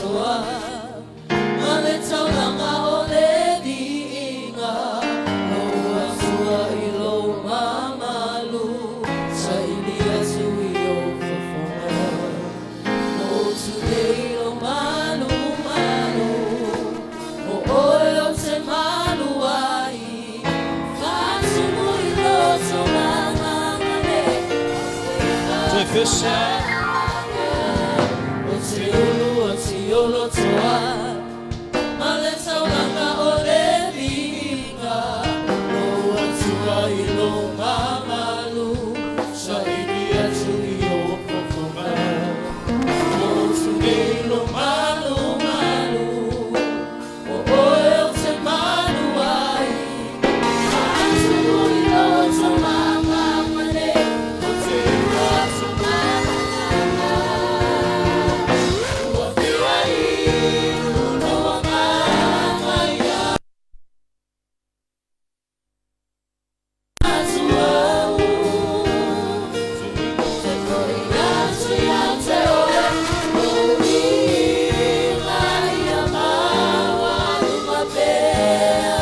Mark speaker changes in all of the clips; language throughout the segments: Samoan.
Speaker 1: atoa ma le taulaga o le viiga, Lou Atua i lou mamalu, saili atu i ou fofoga. Motu nei lou malumalu, o oe ou te malu ai, faatumu i loto gagagane.
Speaker 2: Toe fese.
Speaker 1: O te ulu o tiolotoa ma le taulaga o le viiga, Lou Atua i lou mamalu, saili atu i ou fofoga. Motu nei lou malumalu, o oe ou te malu ai, faatumu i loto magagane. O te ulu atu gagagaga, ua fia inu lou agaga ia atu au. Te foi atu ia te oe, lou viiga ia maualuga pea,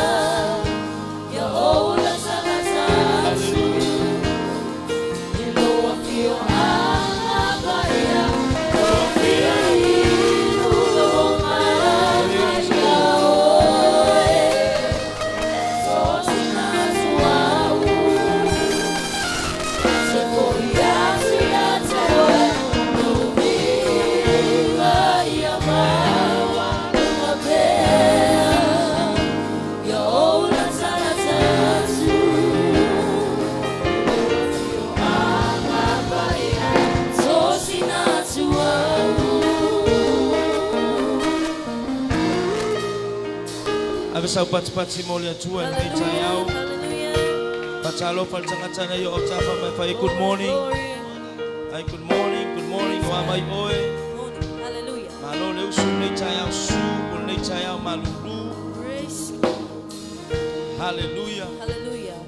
Speaker 1: ia ou latalata atu i lou afioaga paia, ua fia inu lou agaga ia oe. Tosina atu au. Te foi atu ia te oe, lou viiga ia maualuga pea, ia ou latalata atu i lou afioaga paia, tosina atu au.
Speaker 2: Ave sau patipati mo le Atua i lenei taeao.
Speaker 1: Hallelujah.
Speaker 2: Fatalofa le tagata na i o autafa mai fai good morning.
Speaker 1: Glory.
Speaker 2: Ai good morning, good morning. O a mai oe.
Speaker 1: Morning. Hallelujah.
Speaker 2: Malo le usu lenei taeao su, o lenei taeao malulu.
Speaker 1: Praise God.
Speaker 2: Hallelujah.
Speaker 1: Hallelujah.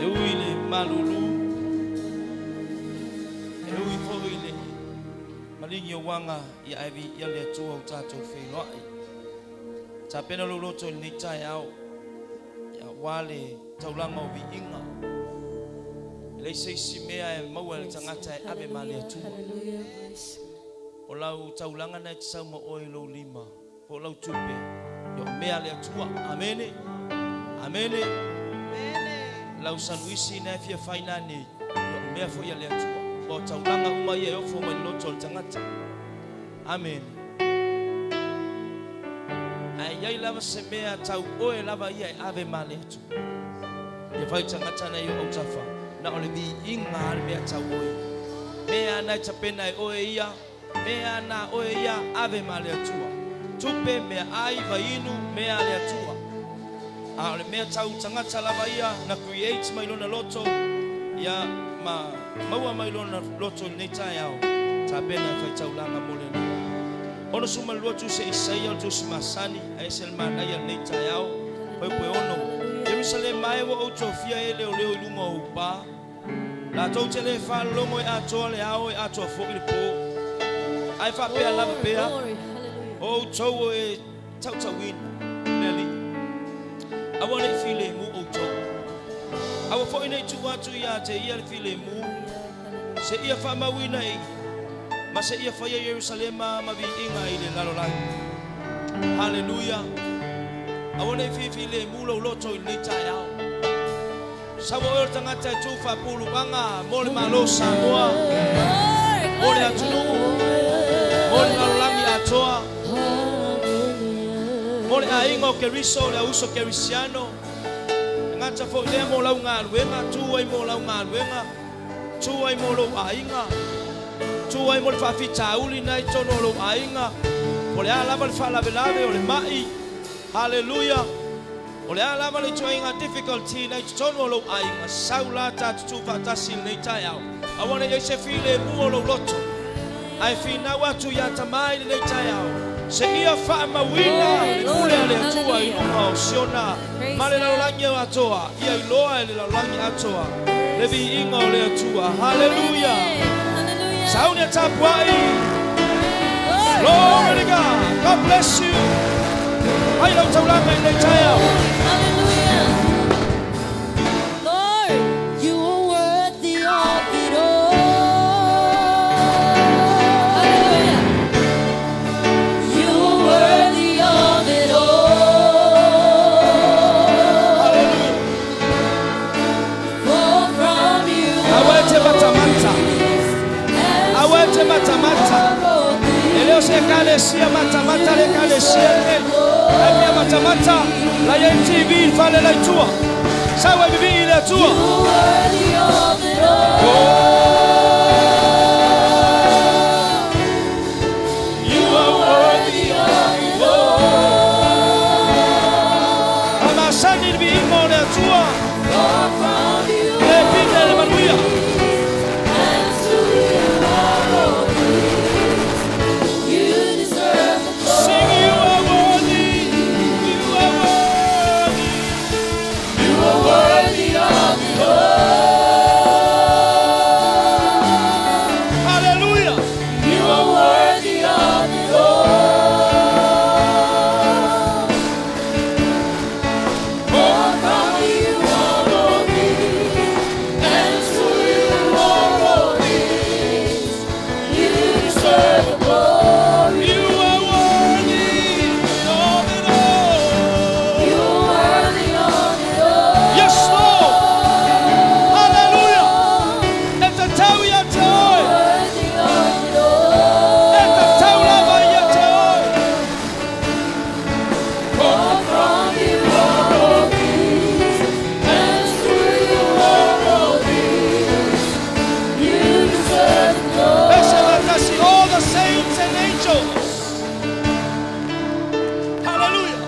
Speaker 2: E ui le malulu. E ui foi le maligi o wanga ia evi ia le Atua o tātou whenoi. Tapena lo loto i lenei taeao. Ia wale taulanga o viiga. E leai se isi mea e maua e le tagata e ave ma le Atua.
Speaker 1: Hallelujah. Praise
Speaker 2: O lau taulaga na e te sau ma oe i lou lima. Po o lau tupe. Ia o mea le Atua. Amene. Amene. Lau sanuisi na e fia whaina nei. Ia o mea foi a le Atua. O taulaga uma ia e ofo mai loto o le tagata. Amene. Ae iai lava se mea tau oe lava ia e ave ma le Atua. Ia fai tagata na i o autafa. Na o le viiga a le mea tau oe. Mea na e tapena e oe ia. Mea na oe ia ave ma le Atua. Tupe mea ai vainu mea le Atua. A o le mea tau tagata lava ia na create mai lona loto. Ia ma maua mai lona loto i lenei taeao. Tapena e fai taulaga mo le Alii. 62 tusi e Isaia o le tusi masani a ese le manaia lenei taeao. Pai poe ono. Ierusalema e ua ou tofia e leoleo i luga o ou pa. Latou te le faalologo e atoa le ao e atoa fo'i le pō. Ae faapea lava pea.
Speaker 1: Glory. Hallelujah.
Speaker 2: O outou o e tautauina le Alii. Aua nei filemu outou. Aua fo'i nei tuu atu ia te ia le filemu. Se ia faamauina e ia. Ma se ia faia Ierusalema ma viiga i le lalolagi. Haleluia. Aua nei fifilemu lou loto i lenei taeao. Saua oe o le tagata e tu faapuluaga mo le Malo Samoa. Mo le atunuu. Mo le lalolagi atoa. Mo le aiga o Keriso, le auso Kerisiano. Ngata foi lea mo lau galuega, tu ai mo lau galuega, tu ai mo lou aiga, tu ai mo le faafitauli na i totonu o lou aiga. O le a lava le faalavelave o le mai. Haleluia. O le a lava le ituaiga difficulty na i totonu o lou aiga. Sau la tatou tuufaatasi i lenei taeao. Aua ne i ai se filemu o lou loto. Ae finau atu ia tamai lenei taeao. Se ia faamauina le pule a le Atua i luga o Siona. Ma le lalolagi o atoa. Ia iloa e le lalolagi atoa. Le viiga o le Atua. Haleluia.
Speaker 1: Hallelujah.
Speaker 2: Sauni a tapuai. Glory to God. God bless you. Fai lau taulaga i lenei taeao.
Speaker 1: Hallelujah. Lord, you are worthy of it all. Hallelujah. You are worthy of it all.
Speaker 2: Hallelujah.
Speaker 1: For from you
Speaker 2: Aua e te matamata.
Speaker 1: and
Speaker 2: Aua e te matamata. E le o se ekalesia matamata le ekalesia lenei. Ae mea matamata la iai TV i le fale la i tua. Sau e vivii i le Atua.
Speaker 1: You are worthy of it all.
Speaker 2: You are worthy of it all. Amasani le viiga o le Atua.
Speaker 1: For from you
Speaker 2: Le pine le manuia.
Speaker 1: and to you are all things. You deserve the glory.
Speaker 2: Sing, you are worthy. You are worthy.
Speaker 1: You are worthy of it all.
Speaker 2: Hallelujah.
Speaker 1: You are worthy of it all. For from you are all things, and to you are all things. You deserve the glory.
Speaker 2: You are worthy of it all.
Speaker 1: You are worthy of it all.
Speaker 2: Yes, Lord. Hallelujah. E tatau ia te oe.
Speaker 1: Worthy of it all.
Speaker 2: E tatau lava ia te oe.
Speaker 1: For from you are all things, and to you are all things. You deserve the glory.
Speaker 2: Ese matasi, all the saints and angels. Hallelujah.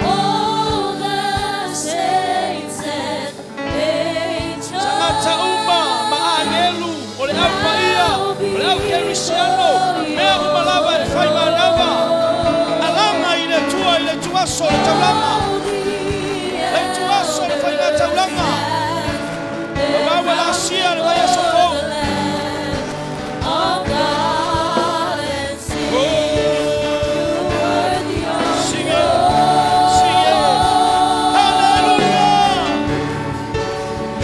Speaker 1: All the saints and angels
Speaker 2: Tagata uma ma agelu o le au paia, o le au kerisiano, mea uma lava e fai manava. Alaga i le Atua i le ituaso o le taulaga. Le ituaso o le faiga taulaga. Aua ua laasia le vaiaso fou.
Speaker 1: Of God and sing,
Speaker 2: Oh,
Speaker 1: worthy of
Speaker 2: sing it, sing it. Hallelujah.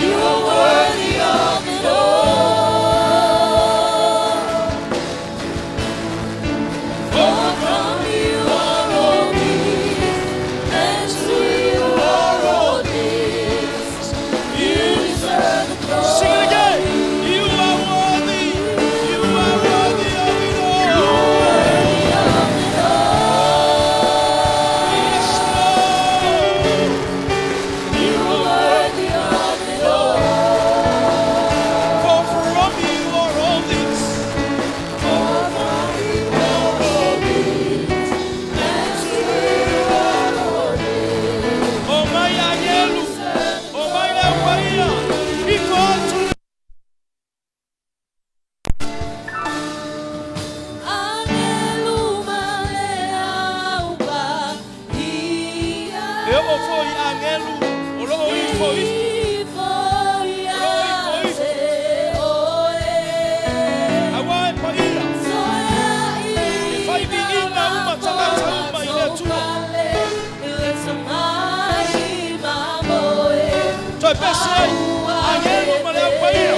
Speaker 1: You are worthy of it all. For from you are all things, and to you are all things. You deserve the glory.
Speaker 2: Sing it again. You are worthy. You are worthy of it all. Yes, Lord.
Speaker 1: You are worthy of it all.
Speaker 2: For from you are all things.
Speaker 1: For from you are all things, and to you are all things.
Speaker 2: O mai agelu. O mai le au paia. Ifo atu.
Speaker 1: Agelu ma le au paia.
Speaker 2: E oo foi agelu. O loo ifo ifo.
Speaker 1: Ifo ia te oe.
Speaker 2: Aua e paia. E fai viiga uma tagata uma i le Atua. Toe pese ai. Agelu ma le au paia.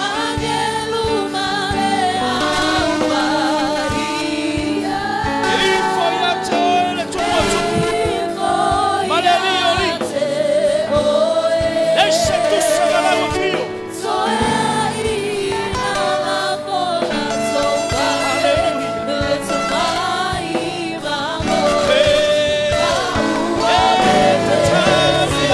Speaker 1: Agelu ma le au paia.
Speaker 2: E ifo ia te oe le tupu o tupu. Ma le alii o alii. E se tusa ma lau afio. Hallelujah. E tatau.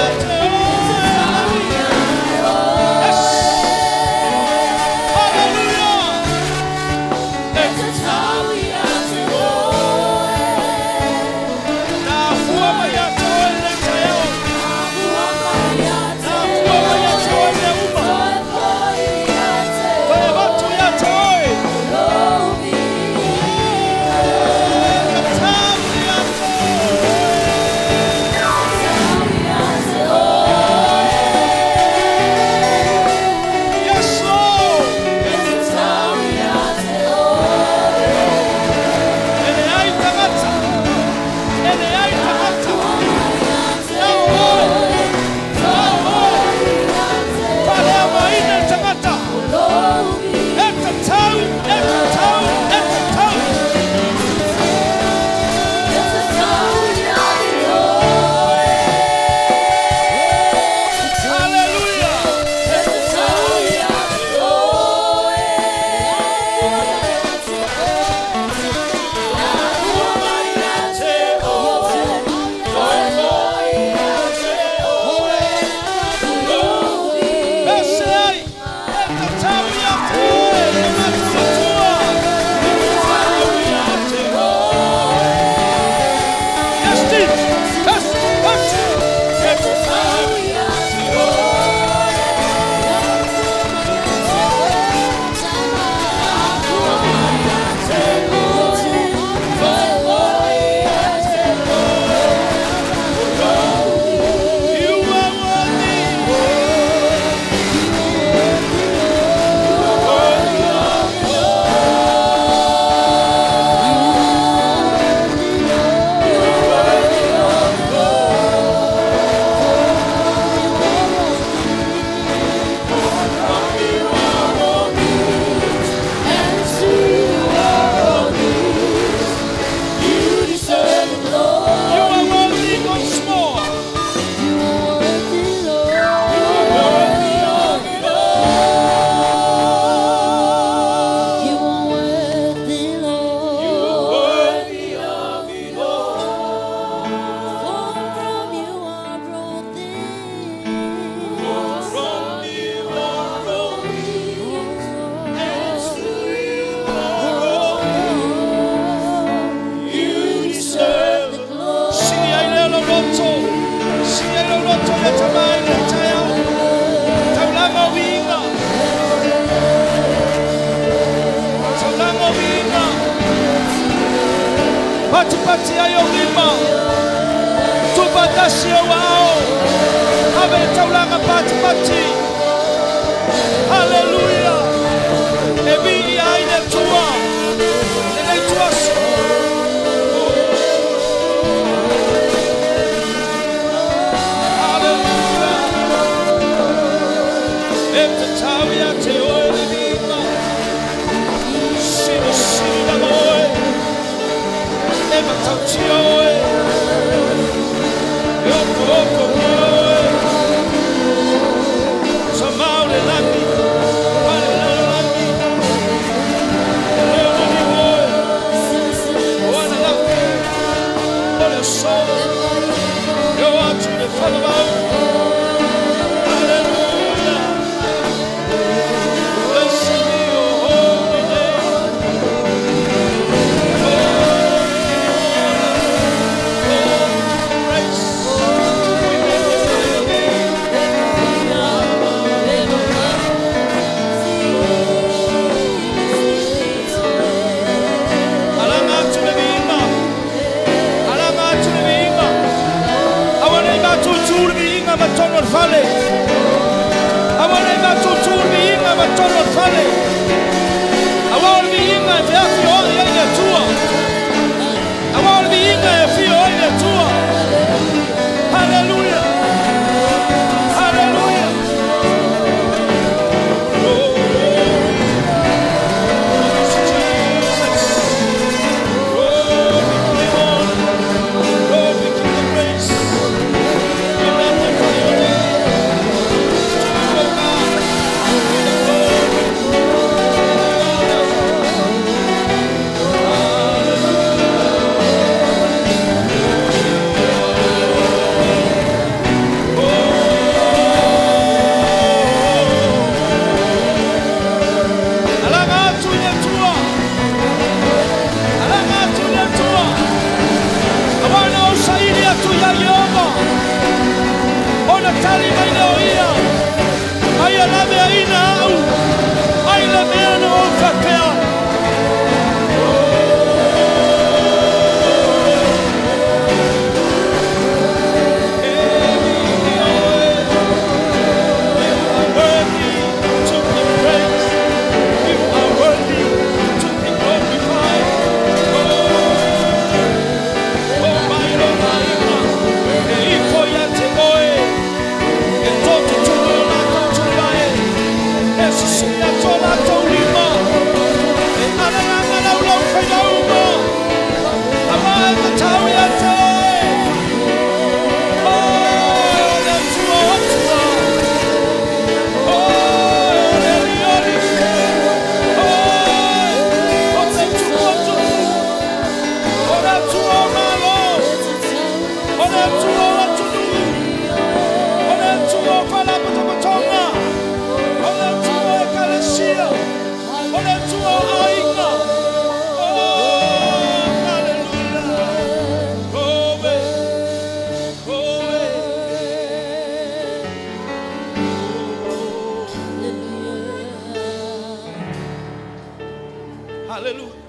Speaker 2: Patipati ai ou lima. Tuufaatasi ou aao. Ave le taulaga patipati. Haleluia. E viia ai le Atua lenei ituaso. Haleluia. E tatau ia te oe le viiga. Silisili lava oe. E matautia oe. E okookogia oe. Tamau le lagi ma le lalolagi. E le o liliu oe. O ananafi, o le aso, e oo atu i le faavavau. Haleluia. Blessed be your holy name. Lord, we give you honor. Lord, we give you praise. We magnify your name. Alaga atu le viiga. Alaga atu le viiga. Aua nei matutu le viiga ma totonu o le fale. Aua nei matutu le viiga ma totonu o le fale. Aua o le viiga e feafioai ai le Atua. Aua o le viiga e afio ai le Atua. Haleluia. Haleluia. Oh, Jesus. Oh, we give you honor. Lord, we give you praise. We magnify your name. To you, O God, be the glory, the honor. Hallelujah. Alaga atu le Atua. Alaga atu le Atua. Aua na ou saili atu ia Ieova. Ona tali mai lea o ia. Ma ia laveaina au. Mai le mea na ou faapea. E viia oe. You are worthy to be praised. You are worthy to be glorified. Oh, oh mai lo maiga. E ifo ia te oe. E toto tupu o latou tuvae. E sisii atu o latou lima. E alalaga laulau failauga. Aua e tatau ia te oe. Oh, le Atua o Atua. Oh, le Alii o alii. Oh, o te Tupu o tupu. O le Atua o Malo. O le Atua o atunuu. O le Atua o faalapotopotoga. O le Atua o ekalesia. O le Atua o aiga. Oh, hallelujah. Glory. Glory. Oh. Hallelujah.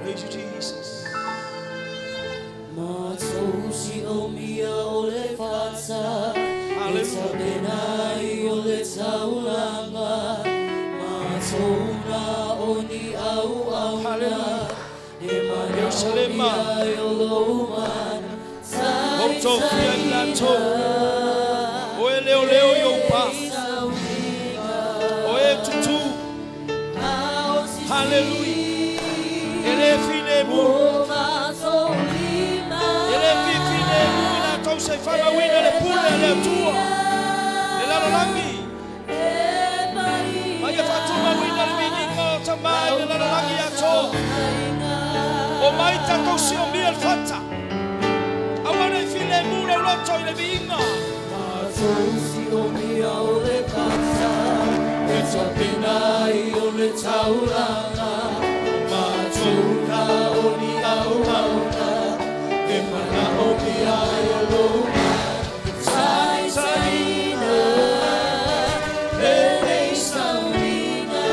Speaker 2: Praise you, Jesus.
Speaker 1: Matousi o mia o le fata.
Speaker 2: Hallelujah.
Speaker 1: E o le taulaga. Matou na o ni auauna.
Speaker 2: Hallelujah.
Speaker 1: E mana
Speaker 2: Yerusalema.
Speaker 1: o mia o lou mana.
Speaker 2: Ua ou tofia i latou. O e leoleo i ou pa. O e tutū. Hallelujah. E le filemu. E le filemu i latou se i faamauina le pule a le Atua. Le lalolagi. Ma ia faatumauina le viiga o Tamā i le lalolagi atoa. O mai tatou siomia le fata. Aua nei filemu lou loto i le viiga.
Speaker 1: Matousi o mia o le fata. E tapena ai o le taulaga. Matou na o ni auauna. E manaomia ai o lou taitaiina. Lenei sauniga.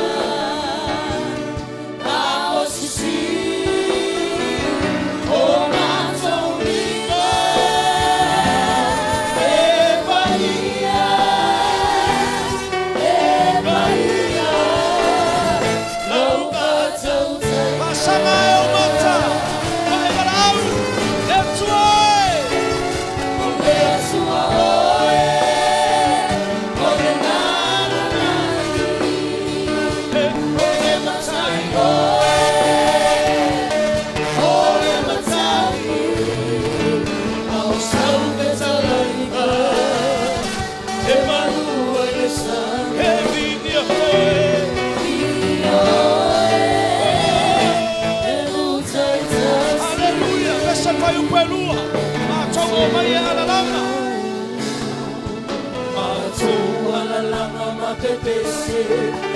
Speaker 1: A o sisina. Pepese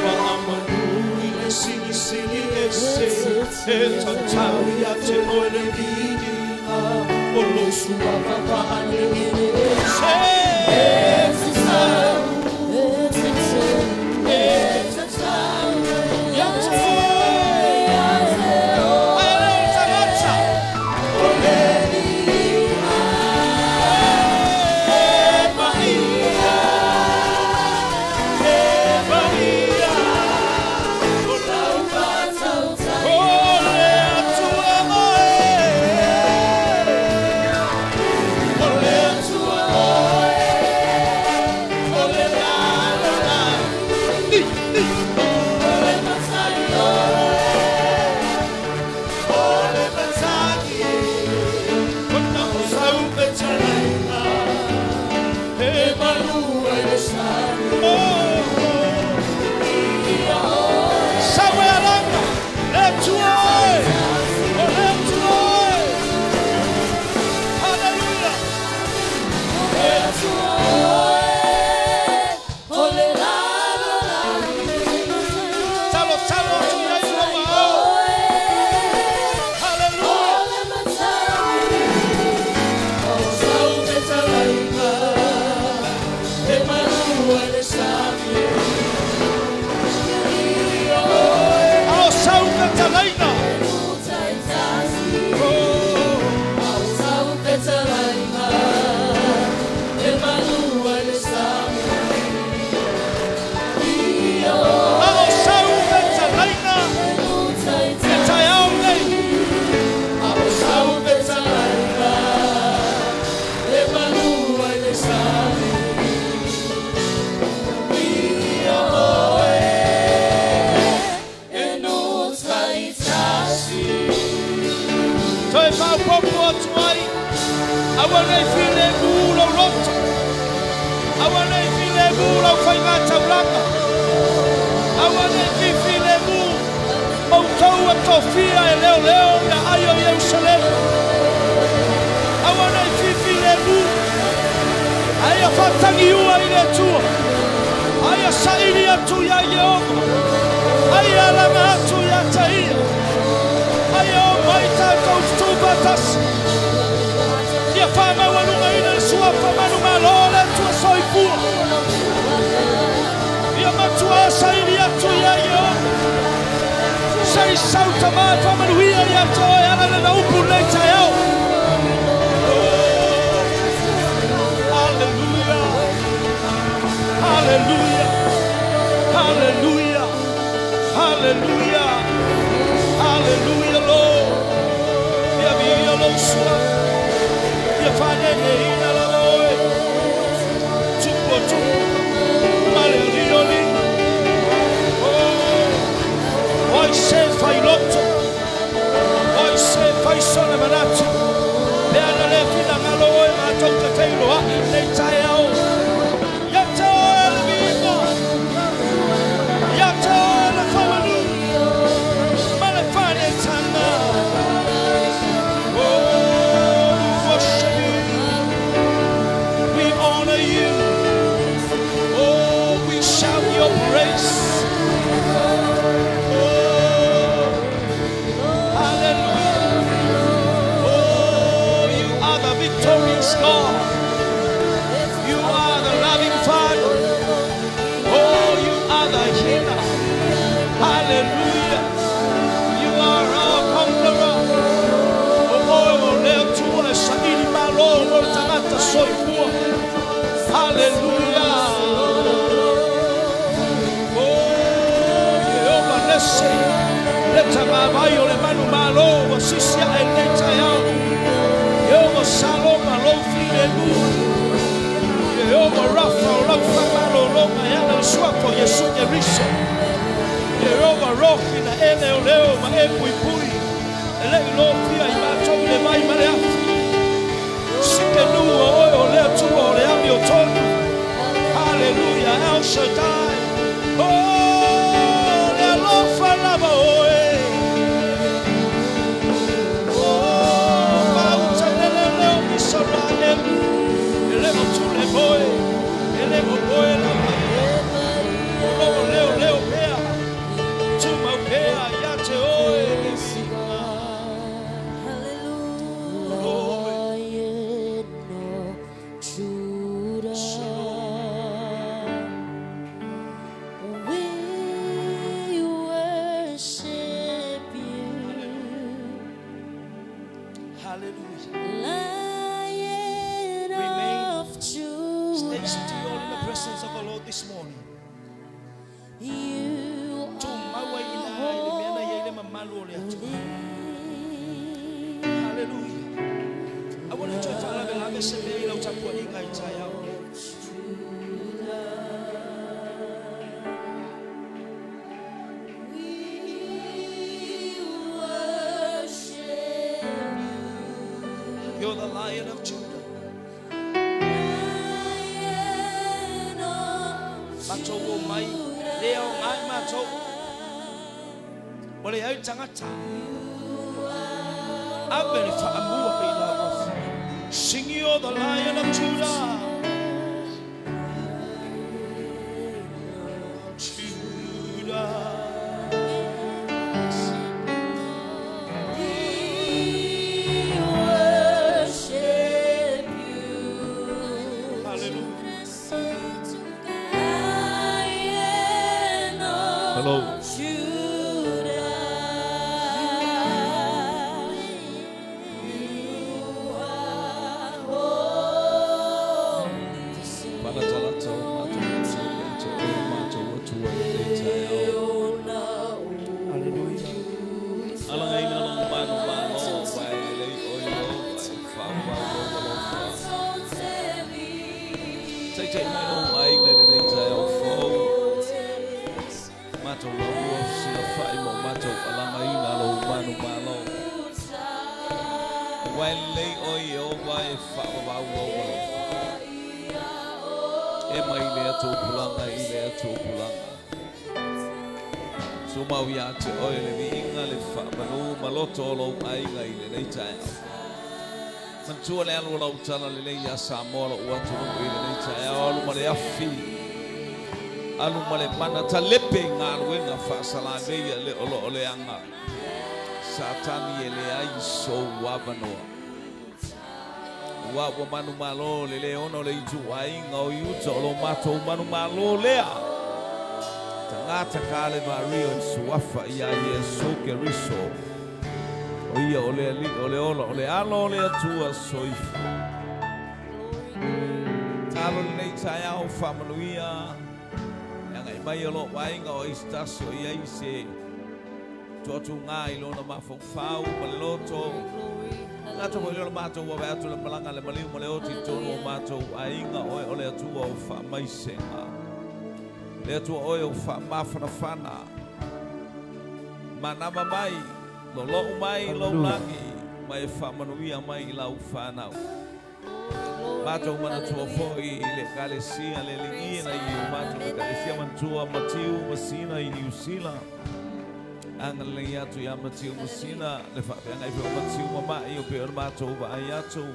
Speaker 1: Faamanu i le silisili ese E tatau ia te oe le viiga O lou suafa faaleleese Ia te oe Ai le o tagata O le E paia E paia O lau O le Atua oe O le Atua oe O le lalolagi O le matagi O le matagi Ona o sau fetalaiga E malu ai le sami Oh, Sawe alanga Le Atua oe O le Atua oe Hallelujah Talo talo atu iai lou ao Hallelujah Ao sau fetalaiga Oh Ao sau fetalaiga Le taeao nei Toe faaopoopo atu ai Aua nei filemu lou loto Aua nei filemu lau faiga taulaga Aua nei fifilemu Outou e tofia e leoleo ia ai o Ierusalemu Aua nei fifilemu Aia faatagiua i le Atua Aia saili atu ia Ieova Aia alaga atu ia te Ia Aia omai tatou tutufaatasi Ia faamaualugaina le suafa manumalo o le Atua soifua Ia matuā saili atu ia Ieova Se i sau tamā e faamanuia ia te oe e ala i lana upu i lenei taeao Oh, hallelujah Hallelujah Hallelujah Hallelujah Hallelujah Lord Ia viia lou suafa Ia faaneneina lava oe Tupu o tupu ma le alii o alii Oh O ai se failoto O ai se fai sona manatu Pe ana le finagalo oe matou te feiloai i lenei taeao Ia te oe le viiga Ia te oe le faamanu ma le faaneetaga Oh, we worship you. We honor you. Oh, we shout your praise. Oh, hallelujah. Oh, you are the victorious God. You are the loving Father. Oh, you are the healer. Hallelujah. You are our conqueror. O oe o le Atua e saili malo mo le tagata soifua. Hallelujah. Oh, Ieova Nisi, le tamāvai o le manumalo ua sisi ae i lenei taeao. Ieova Saloma lou filemu. Ieova Rafa o lau faamalologa e ala i le suafa o Iesu Keriso. Ieova Rohi na e leoleo ma e puipui. E le i lofia i matou i le vai ma le afi. Sikenu o oe o le Atua o le amiotonu. Hallelujah, El Shaddai. Oh, le alofa lava oe. Oh, mauta le leoleo o Isaraelu. E le o tule moe, e le o moe lava ia.
Speaker 2: Hallelujah.
Speaker 1: Lion
Speaker 2: Remain.
Speaker 1: of
Speaker 2: Stay still in the
Speaker 1: Judah,
Speaker 2: presence of the Lord this morning.
Speaker 1: you
Speaker 2: Tumau ai ina
Speaker 1: are
Speaker 2: i le mea na iai le mamalu o le Atua. Hallelujah. Aua ne i toe faalavelave se mea i lau tapuaiga i taeao nei.
Speaker 1: We worship you.
Speaker 2: You're the Lion of Judah.
Speaker 1: Lion of
Speaker 2: Matou o mai, le aoga i matou. Ua leai le tagata. Ave le faamua i lau alofa. Sing you're the Lion of Judah. Judah.
Speaker 1: We worship you.
Speaker 2: Hallelujah.
Speaker 1: Lion of
Speaker 2: Hello.
Speaker 1: Judah, you are holy.
Speaker 3: Falatalata o matou matou matou matou atua i lenei taeao.
Speaker 2: Hallelujah.
Speaker 3: Alagaina lou manu malo vai lelei oe o vai whaawau lou alofa. Taitai mai lou aiga i lenei taeao fou. Matou laulua fesilafai ma o matou alagaina lou manu malo. Vai lelei oe e o vai whaawau lou alofa. E mai le atu pulanga i le atu pulanga. Sumau ia te oe le viiga le whaamanu maloto o lou aiga i lenei taeao. Manatua le alu o lau tala lelei ia Samoa lou atunuu i lenei taeao. Alu ma le afi. Alu ma le mana talepe i galuega faasalaveia le o loo leaga. Satani e leai sou avanoa. Ua ua manu malo le le ono le itu aiga o Iuta o lo matou manu malo lea. Tagata ka le vario i suafa ia Iesu Keriso. O ia o le alii o le ola o le alo o le Atua soifua. Talo lenei taeao faamanuia. E agai mai o lou aiga o Eistasi o iai se tuatuga i lona mafaufau ma le loto. Gata foi lea o le matou ave atu le malaga le maliu ma le oti i totonu o matou aiga oe o le Atua o faamaisega. Le Atua oe o faamafanafana. Manava mai, lolou mai lou lagi, ma e faamanuia mai i lau fanau. Matou manatua foi i le Ekalesia le Alii na i o matou Ekalesia manatua Matiu Masina i Niu Sila. Agalelei atu ia Matiu Masina le faafeagai foi o Matiu Mama'i o pei ona matou vaai atu.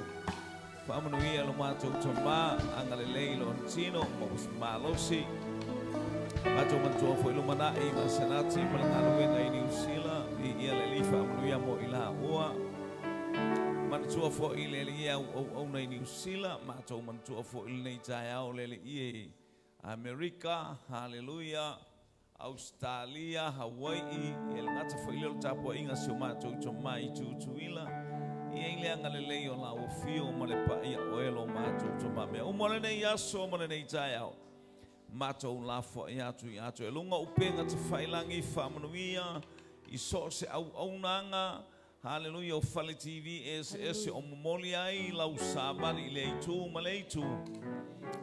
Speaker 3: Faamanuia lo matou tama, agalelei lona tino ma ua malosi. Matou manatua foi lumanai ma Senati ma le galuega i Niu Sila, viia le Alii faamanuia mo i laua. Manatua foi le Alii e auauauna i Niu Sila, matou manatua foi lenei taeao le Alii e Amerika, haleluia, Ausetalia, Hawai'i, ia le gata foi lea o le tapuaiga a si o matou tama i Tutuila. I ai le agalelei o lau afio ma le paia oe lo matou tama. Mea uma o lenei aso ma lenei taeao, matou lafoai atu ia te oe. Luga o upega tafailagi faamanuia i so o se auaunaga Haleluia o Fale TV eseese o momoli ai lau savali i lea itu ma lea itu.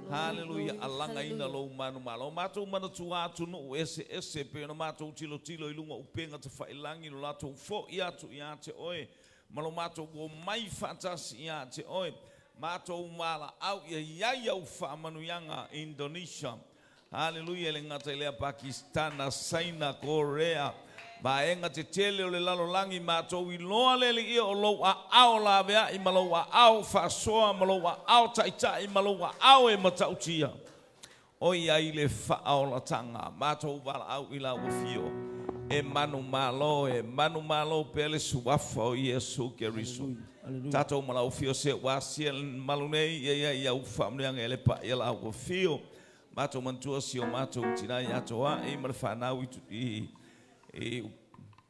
Speaker 3: Haleluia alagaina lou manumalo. O matou manatua atunuu eseese pei ona matou tilotilo i luga o upega tafailagi lo latou foi atu ia te oe ma lo matou omai faatasi ia te oe. Matou valaau ia i ai au faamanuiaga Indonesia Haleluia e le gata i lea Pakistana, Saina, Korea, vaega tetele o le lalolagi matou iloa le Alii o lou aao laveai ma lou aao faasoa ma lou aao taitai ma lou aao e matautia o i ai le faaolataga. Matou valaau i lau afio e manumalo e manumalo pea le suafa o Iesu Keriso. Tatou ma lau afio se ua asia le malu nei ia ia i au faamanuiaga e le paia lau afio. Matou manatua si o matou tina ia Toa'i ma le fanau i i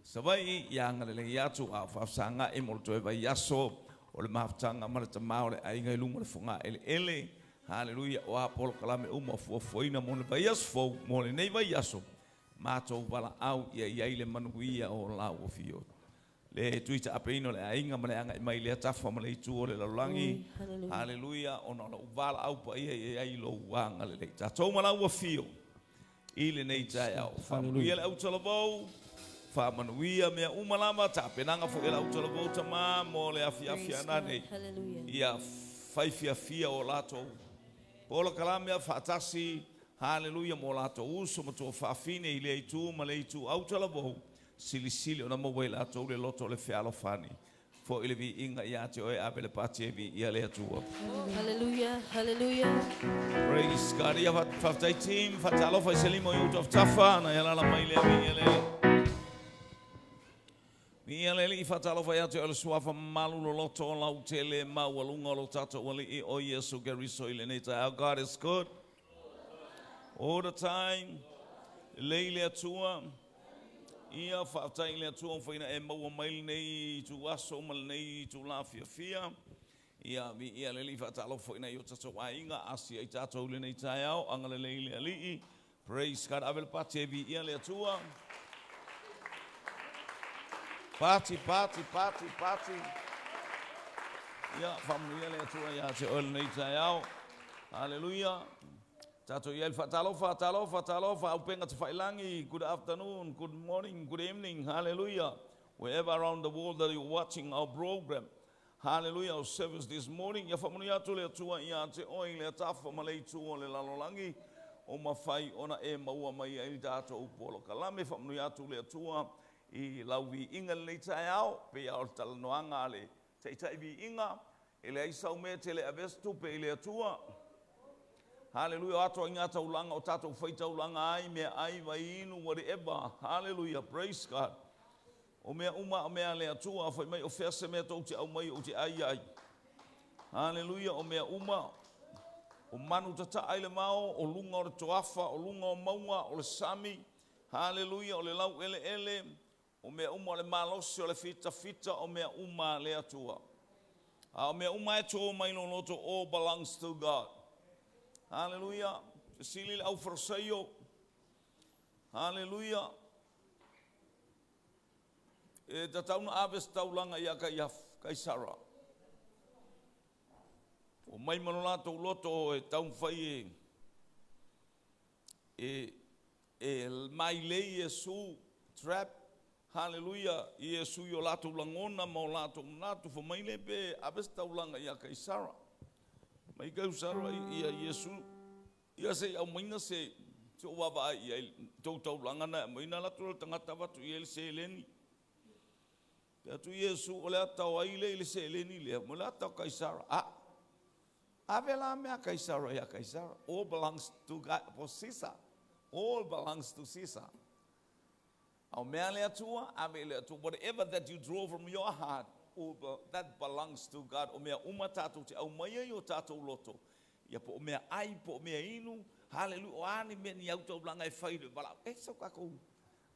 Speaker 3: Savaii ia agalelei atu a o faafesaga'i mo le toe vaiaso O le mafutaga ma le tamā o le aiga i luga o le fogaeleele. Haleluia! O a polokalame uma o fuafuaina mo le vaiaso fou, mo lenei vaiaso, matou valaau ia i ai le manuia o lau afio. Le tui taapeina o le aiga ma le agai mai i lea tafa ma le itu o le lalolagi. Haleluia! Ona o lou valaau paia ia i ai lou agalelei. Tatou ma lau afio i lenei taeao. Faamanuia le autalavou, faamanuia mea uma lava, tapenaga foi a le autalavou tama mo le afiafi ananei. Ia fai fiafia o latou polokalame faatasi, haleluia, mo latou uso ma tuafaafine i lea itu ma le itu autalavou, silisili ona maua i latou le loto o le fealofani. Foi le viiga ia te oe, ave le pati e viia le Atua.
Speaker 4: Hallelujah, hallelujah.
Speaker 3: Praise God. Ia faafetai team, faatalofa i se lima o i ou tafatafa, na ia lala mai lea viia le Viia le Alii, faatalofa ia te oe le suafa mamalu loloto o lautele maualuga o lo tatou Alii o Iesu Keriso i lenei taeao. God is good all the time. Lelei le Atua. Ia, faafetai i le Atua ua mafai ona e maua mai lenei ituaso ma lenei itula fiafia. Ia, viia le Alii, faatalofa foi i nai o tatou aiga, asia i tatou i lenei taeao, agalelei le Alii. Praise God. Ave le pati e viia le Atua. Pati, pati, pati, pati. Ia, faamanuia le Atua ia te oe lenei taeao. Haleluia. Tatou i ai le faatalofa, talofa, talofa, auupega tafailagi, good afternoon, good morning, good evening, hallelujah. Wherever around the world that you're watching our program, hallelujah, our service this morning, ia faamanuia atu le Atua ia te oe i le atafa ma le itu o le lalolagi, o mafai ona e maua mai ai le tatou polokalame. Faamanuia atu le Atua i lau viiga i lenei taeao, pei lava o le talanoaga a le Taitai viiga, e leai sau mea e te le avea se tupe i le Atua. Haleluia, o ato ai ngā taulanga, o tātou whaitaulanga ai, mea ai, vai inu, whatever. Haleluia, praise God. O mea uma o mea le Atua, fai mai o fea se mea tou te au mai ou te ai ai. Haleluia, o mea uma, o manu tataa i le vao, o luga o le toafa, o luga o mauga, o le sami. Haleluia, o le lau eleele, O mea uma o le malosi, o le fitafita, o mea uma a le Atua. A o mea uma e tō mai lou loto, all belongs to God. Haleluia. Fesili le au Farisaio. Haleluia. E tatau na ave se taulaga ia Kaisara. O mai ma lo latou loto e taumafai e E, e mailei Iesu, trap, haleluia, Iesu i o latou lagona ma o latou manatu, fai mai le pe ave se taulaga ia Kaisara. Mai Kaisara ia Iesu, ia se i aumaina se, se o vaavaai i ai tou taulaga na e aumai, na alu atu le tagata avatu i ai le seleni. Fai atu Iesu, o le ata o ai lea i le seleni lea? Mo le ata o Kaisara. A, ave la mea a Kaisara ia Kaisara. All belongs to God, for Caesar. All belongs to Caesar. A o mea a le Atua, ave i le Atua. Whatever that you draw from your heart, all that belongs to God. O mea uma tatou te aumaia i o tatou loto, ia po o mea ai, po o mea inu, haleluia, o a ni mea ni autaulaga e fai i le valaau. E sau tatou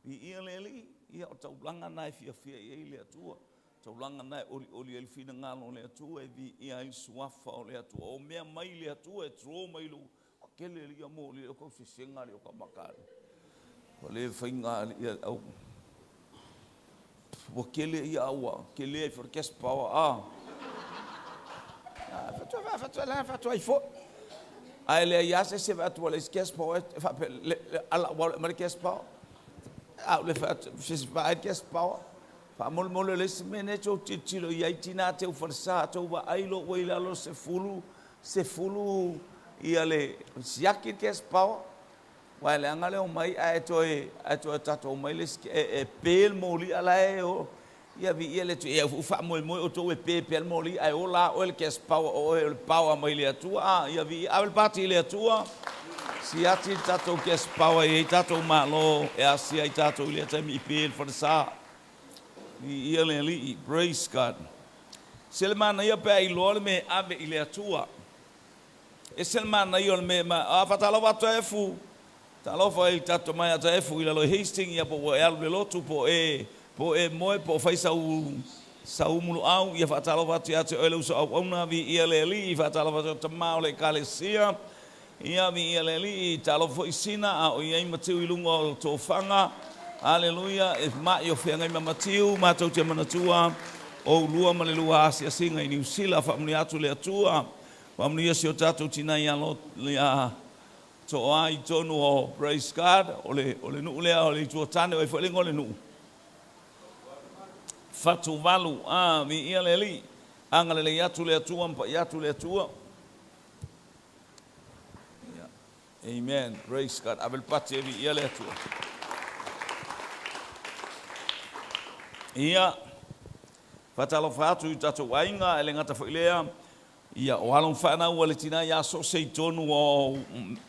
Speaker 3: Viia le Alii, ia o taulaga na e fiafia i ai le Atua, taulaga na e olioli ai le finagalo o le Atua, e viia ai le suafa o le Atua. O mea mai le Atua e draw mai lou kele le ia moli o kau sesega le o ka maka. Ua le faiga ia au ua kele ia aua kele ai for cash power a. Fatua fatua la fatua ai fo. Ae leai lava se isi e vaai atu ua leai se cash power e faapea le ala ua alu e aumai le cash power. A ou le fai atu, se vaai le cash power. Faamolemole o le isi mea nei tou tilotilo i ai tina teu falesa tou vaai loa ua i lalo le sefulu, sefulu ia le siaki le cash power. Aua e leaga le omai ae toe ae toe tatou omai le isi e pe le moli a la e o ia viia le Atua. Ia ua faamoemoe outou e pe pea le moli ae ola lava oe le cash power o oe o le power mai le Atua. A ia viia ave le pati i le Atua. Siati le tatou cash power e i ai tatou malo e asia ai tatou i lea taimi i pe le falesa. Viia le Alii. Praise God. Se le manaia pe a iloa le mea e ave i le Atua. Ese le manaia o le mea ma a faatalofa atu e Fu. Talofa i le tatou mai ata e Fu i lalo i Hastings ia po ua e alu i le lotu po o e po o e moe po o fai sau Saumuluau, ia faatalofa atu ia te oe le uso auauna, viia le Alii, faatalofa atu tama o le Ekalesia, ia viia le Alii, talofa foi Sina a o i ai Matiu i luga o tofaga, Aleluia, e ma'i o feagai ma Matiu, matou te manatua o ulua ma le lua asiasiga i Niu Sila, faamanuia atu le Atua, faamanuia si o tatou tina ia ia Toa i tonu o praise God, o le, o le nuu lea o le itu o tane, o ai foi le igoa o le nuu? Fatuvalu, a, viia le Alii, agalelei atu le Atua ma paia atu le Atua. Yeah. Amen. Praise God. Ave le pati e viia le Atua. Ia, faatalofa atu i tatou aiga, e le gata foi lea, Ia, o alo ma fanau a le tina iā Sose i tonu o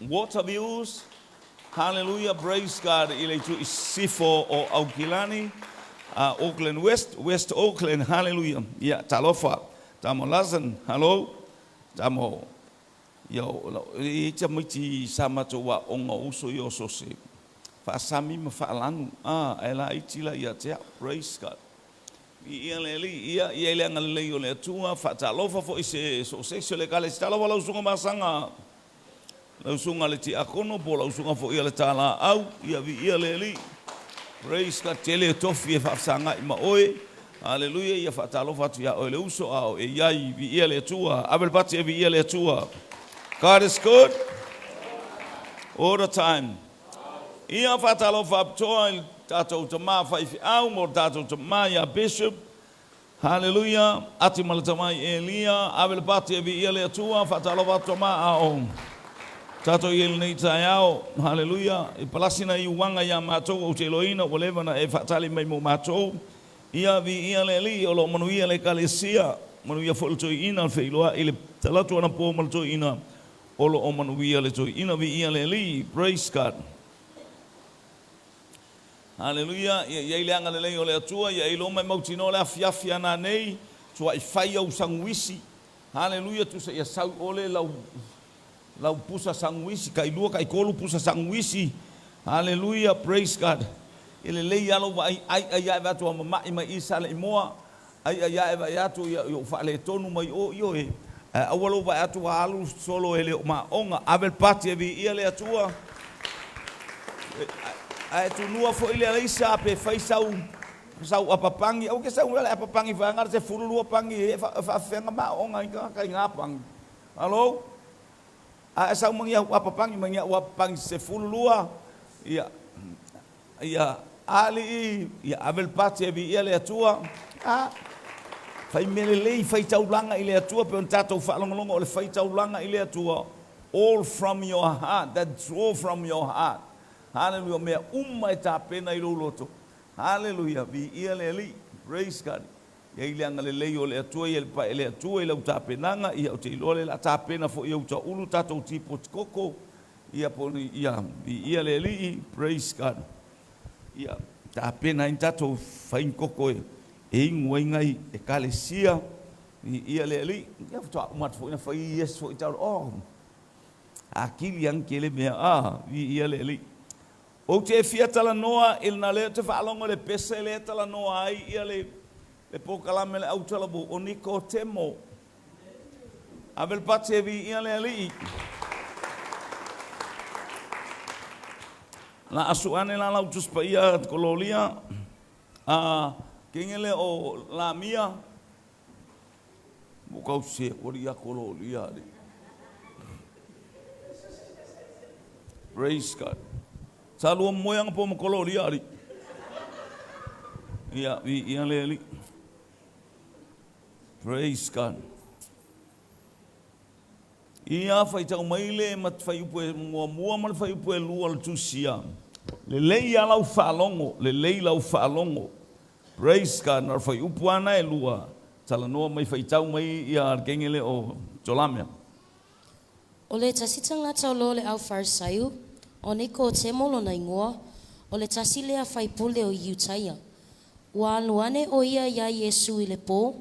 Speaker 3: Waterviews. Hallelujah, praise God, i le itu i sisifo o Aukilani, Auckland West, West Auckland, hallelujah. Ia, talofa, tamo Larson, hello, tamo, ia, e i tamaiti sa matou aoga o uso ia o Sose, faasami ma faalanu, ah, ae laiti la ia te au, praise God. Viia le Alii, ia, i ai le agalelei o le Atua, faatalofa foi se so o se isi o le Ekalesia. Talofa lau susuga Masaga, lau susuga le Tiakono po o lau susuga foi a le Talaau, ia viia le Alii. Praise God, tele tofi e faafesagai ma oe. Haleluia, ia faatalofa atu ia oe le uso a o e i ai, viia le Atua. Ave le pati e viia le Atua. God is good all the time. Ia faatalofa apitoa i le tatou tama faifeau mo le tatou tama ia Bishop. Haleluia. Ati ma le tamai Elia. Ave le pati e viia le Atua. Faatalofa atu tama a o tatou i ai lenei taeao. Haleluia. I palasi na iuaga ia matou ou te iloaina ua leva na e faatali mai mo matou. Ia viia le Alii o lo o manuia le Ekalesia. Manuia foi le toeaina le feiloai le talaatu anapo ma le toeaina O lo o manuia le toeaina viia le Alii. Praise God. Haleluia. Ia i ai le agalelei o le Atua, ia iloa mai mautinoa le afiafi ana nei, tuai fai au saguisi. Haleluia, tusa ia sau ole lau lau pusa saguisi, kai lua kai tolu pusa saguisi. Haleluia, praise God. E lelei lava lou vaai ai ai ae vaai atu a mama'i mai i sa le imoa. Ai ai ae vaai atu ia i ou faaletonu mai o, ioe, ae aua lou vaai atu ua alu solo e le o maoga. Ave le pati e viia le Atua. Ae tunua foi le alaisa pe fai sau sau apapangi. Aua ke sau le apapangi vaega le 12 pangi e faafefea maoga ai tagata i ngā pangi. Hello? Ae sau mangi au apapangi mangi au apapangi 12 ia Ia alii, ia ave le pati e viia le Atua. A, fai mea lelei, fai taulaga i le Atua, pei ona tatou faalogologo o le fai taulaga i le Atua, all from your heart, that draw from your heart. Haleluia, o mea uma e tapena i lou loto. Haleluia, viia le Alii. Praise God. Ia i le agalelei o le Atua, ia le pae le Atua i lau tapenaga, ia ou te iloa lea o le a tapena foi e Utaulu tatou tipoti koko, Ia po o ia viia le Alii, praise God. Ia tapena ai ni tatou faigakoko e e inu ai nai ekalesia, viia le Alii. Ia faatoa uma atu foi na fai yes foi tau oh akili ang kele mea ah viia le Alii. Ou te fia talanoa i lena lea ou te faalogo i le pese lea e talanoa ai ia le le polokalame le autalavou o Nikotemo. Ave le pati e viia le Alii. La asu ane la lau Tusi Paia kololia a kengele o Lamia mo kau se ori ia kololia ali. Praise God. Sa lua moe anga po mo kololia ali. Ia, viia le Alii. Praise God. Ia faitau mai le fuaiupu e muamua ma le fuaiupu e lua o le tusia. Lelei lava lau faalogo, lelei lau faalogo. Praise God. Na o le fuaiupu lava na e lua, talanoa mai faitau mai ia le kenge lea o Tolamea.
Speaker 4: O le tasi tagata o lo le au Farisaiu, o Nikotemo lona igoa, o le tasi lea faipule o Iutaia. Ua alu ane ʻo ia iā Iesū i le pō,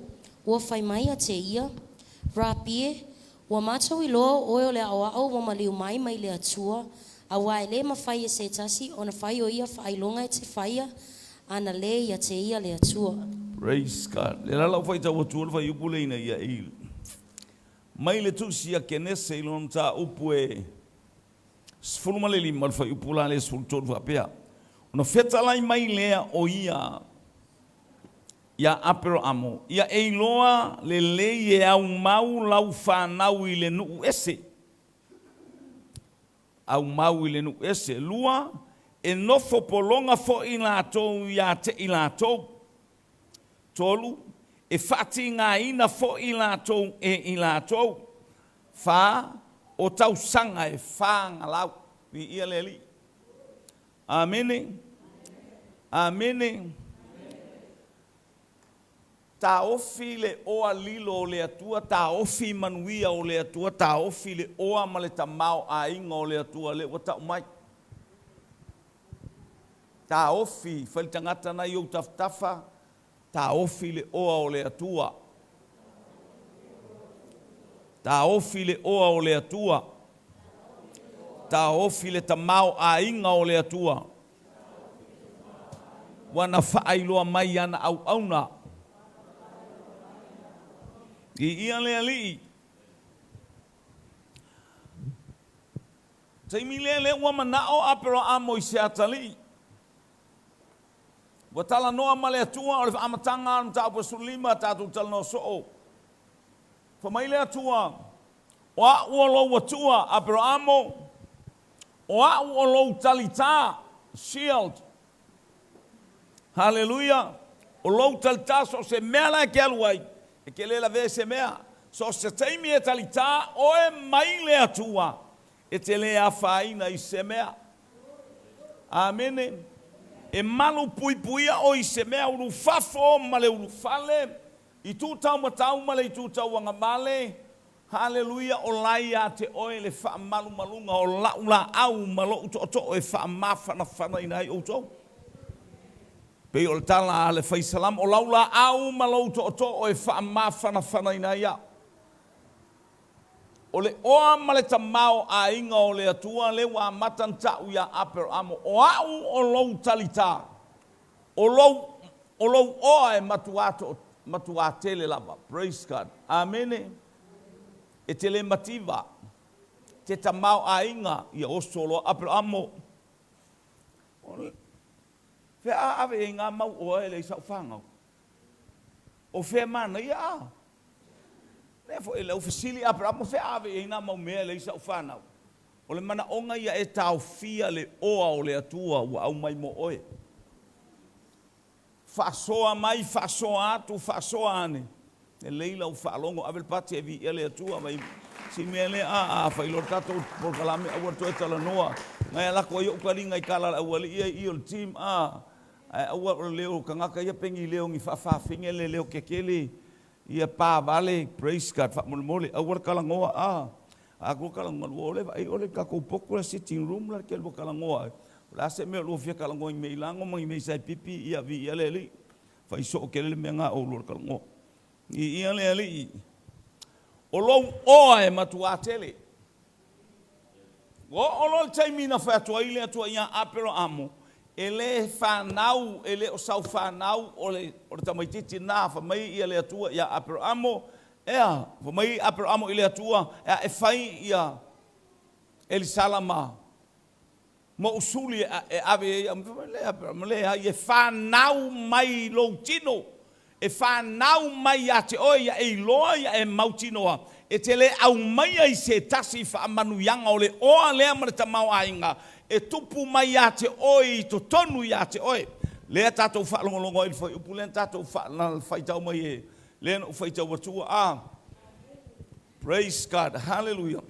Speaker 4: ua fai mai ia te ia, Rapi e, ua mātou iloa ʻo ʻoe o le aʻoaʻo ua maliu mai mai le Atua, auā e lē mafai e se tasi ona fai o ia faailoga e te faia, ana lē ia te ia le Atua.
Speaker 3: Praise God. Le la lau faitau atu o le fuaiupu lea ina ia i mai le tusi a Kenese i lona mataupu e 15 le fuaiupu la lea 13 faapea, Ona fetalai mai lea o ia iā Aperamo, Ia e iloa lelei e aumau lau fanau i le nuu ese. Aumau i le nuu ese. Lua, e nofo pologa foi latou ia te i latou. Tolu, e faatigaina foi latou e i latou. Fa, o tausaga e fagalau. Viia le Alii. Amene. Amene. Taofi le oa lilo o le Atua, taofi manuia o le Atua, taofi le oa ma le tamaoaiga o le Atua lea ua tau mai. Taofi, fai le tagata na i ou tafatafa, taofi le oa o le Atua. Taofi le oa o le Atua. Taofi le tamaoaiga o le Atua. Ua na faailoa mai i ana auauna. Viia le Alii. Taimi lea lea ua manao Aperaamo i se atalii. Ua talanoa ma le Atua o le amataga o le mataupu 15 tatou talanoa soo. Fai mai le Atua, O a'u o lou Atua, Aperaamo, o a'u o lou talitā, shield. Haleluia! O lou talitā so o se mea la e ke alu ai, e ke le lavea i se mea. So o se taimi e talitā oe mai le Atua, e te le afaina i se mea. Amene. E malu puipuia oe i se mea ulufafo ma le ulufale, itu taumatau ma le itu tauagavale, Haleluia, o la ia te oe le faamalumaluga o la'u laau ma lo'u tootoo e faamafanafanaina ai outou. Pei o le tala a le fai Salamo, o lau laau ma lou tootoo e faamafanafanaina ai a'u. O le oa ma le tamaoaiga o le Atua lea ua amata ona ta'u iā Aperamo, o a'u o lou talitā, o lou, o lou oa e matuā to, matuā tele lava. Praise God. Amene. E te le mativa, te tamaoaiga ia oso loa Aperamo. Fea a ave i ai ngā mau oa e leai sa'u whāngau? O fea manaia a? Lea foi lau fesili Aperamo, fea a ave i ai ngā mau mea e leai sa'u whānau? O le manaoga ia e taofia le oa o le Atua ua aumai mo oe. Faasoa mai, faasoa atu, faasoa ane. Lelei lau faalogo, ave le pati e viia le Atua mai si mea lea a a fai loa le tatou polokalame aua le toe talanoa. Ngai a lako ai o'u kaliga i kala le aualii ia i o le team a ae aua o le leo o tagata ia pegi leo ni faafafine le leo kekele ia pa vale praise God faamolemole aua le talanoa a a kua talanoa lua ole vaai ole tatou potu la sitting room la ke lua talanoa ai o le a se mea o lua fia talanoa i mea i lago ma ni mea i sai pipi ia viia le Alii fai soo tele le mea na o lua talanoa viia le Alii o lou oa e matuā tele. Ua oo loa le taimi na fai atu ai le Atua iā Aperaamo, E le fanau, e le o sau fanau o le, o le tamaitiiti lena. Fai mai ia le Atua iā Aperaamo, Ea, fai mai Aperaamo i le Atua, Ea, e fai ia Elisala ma, ma usuli e, e ave ai au. Fai mai le Aperaamo, Leai, e fanau mai i lou tino. E fanau mai ia te oe ia e iloa ia e mautinoa, e te le aumaia i se tasi faamanuiaga o le oa lea ma le tamaoaiga e tupu mai ia te oe i totonu ia te oe. Lea tatou faalogologo ai i le fuaiupu lea na tatou faitau mai e lea na ou faitau atua. A Praise God. Hallelujah.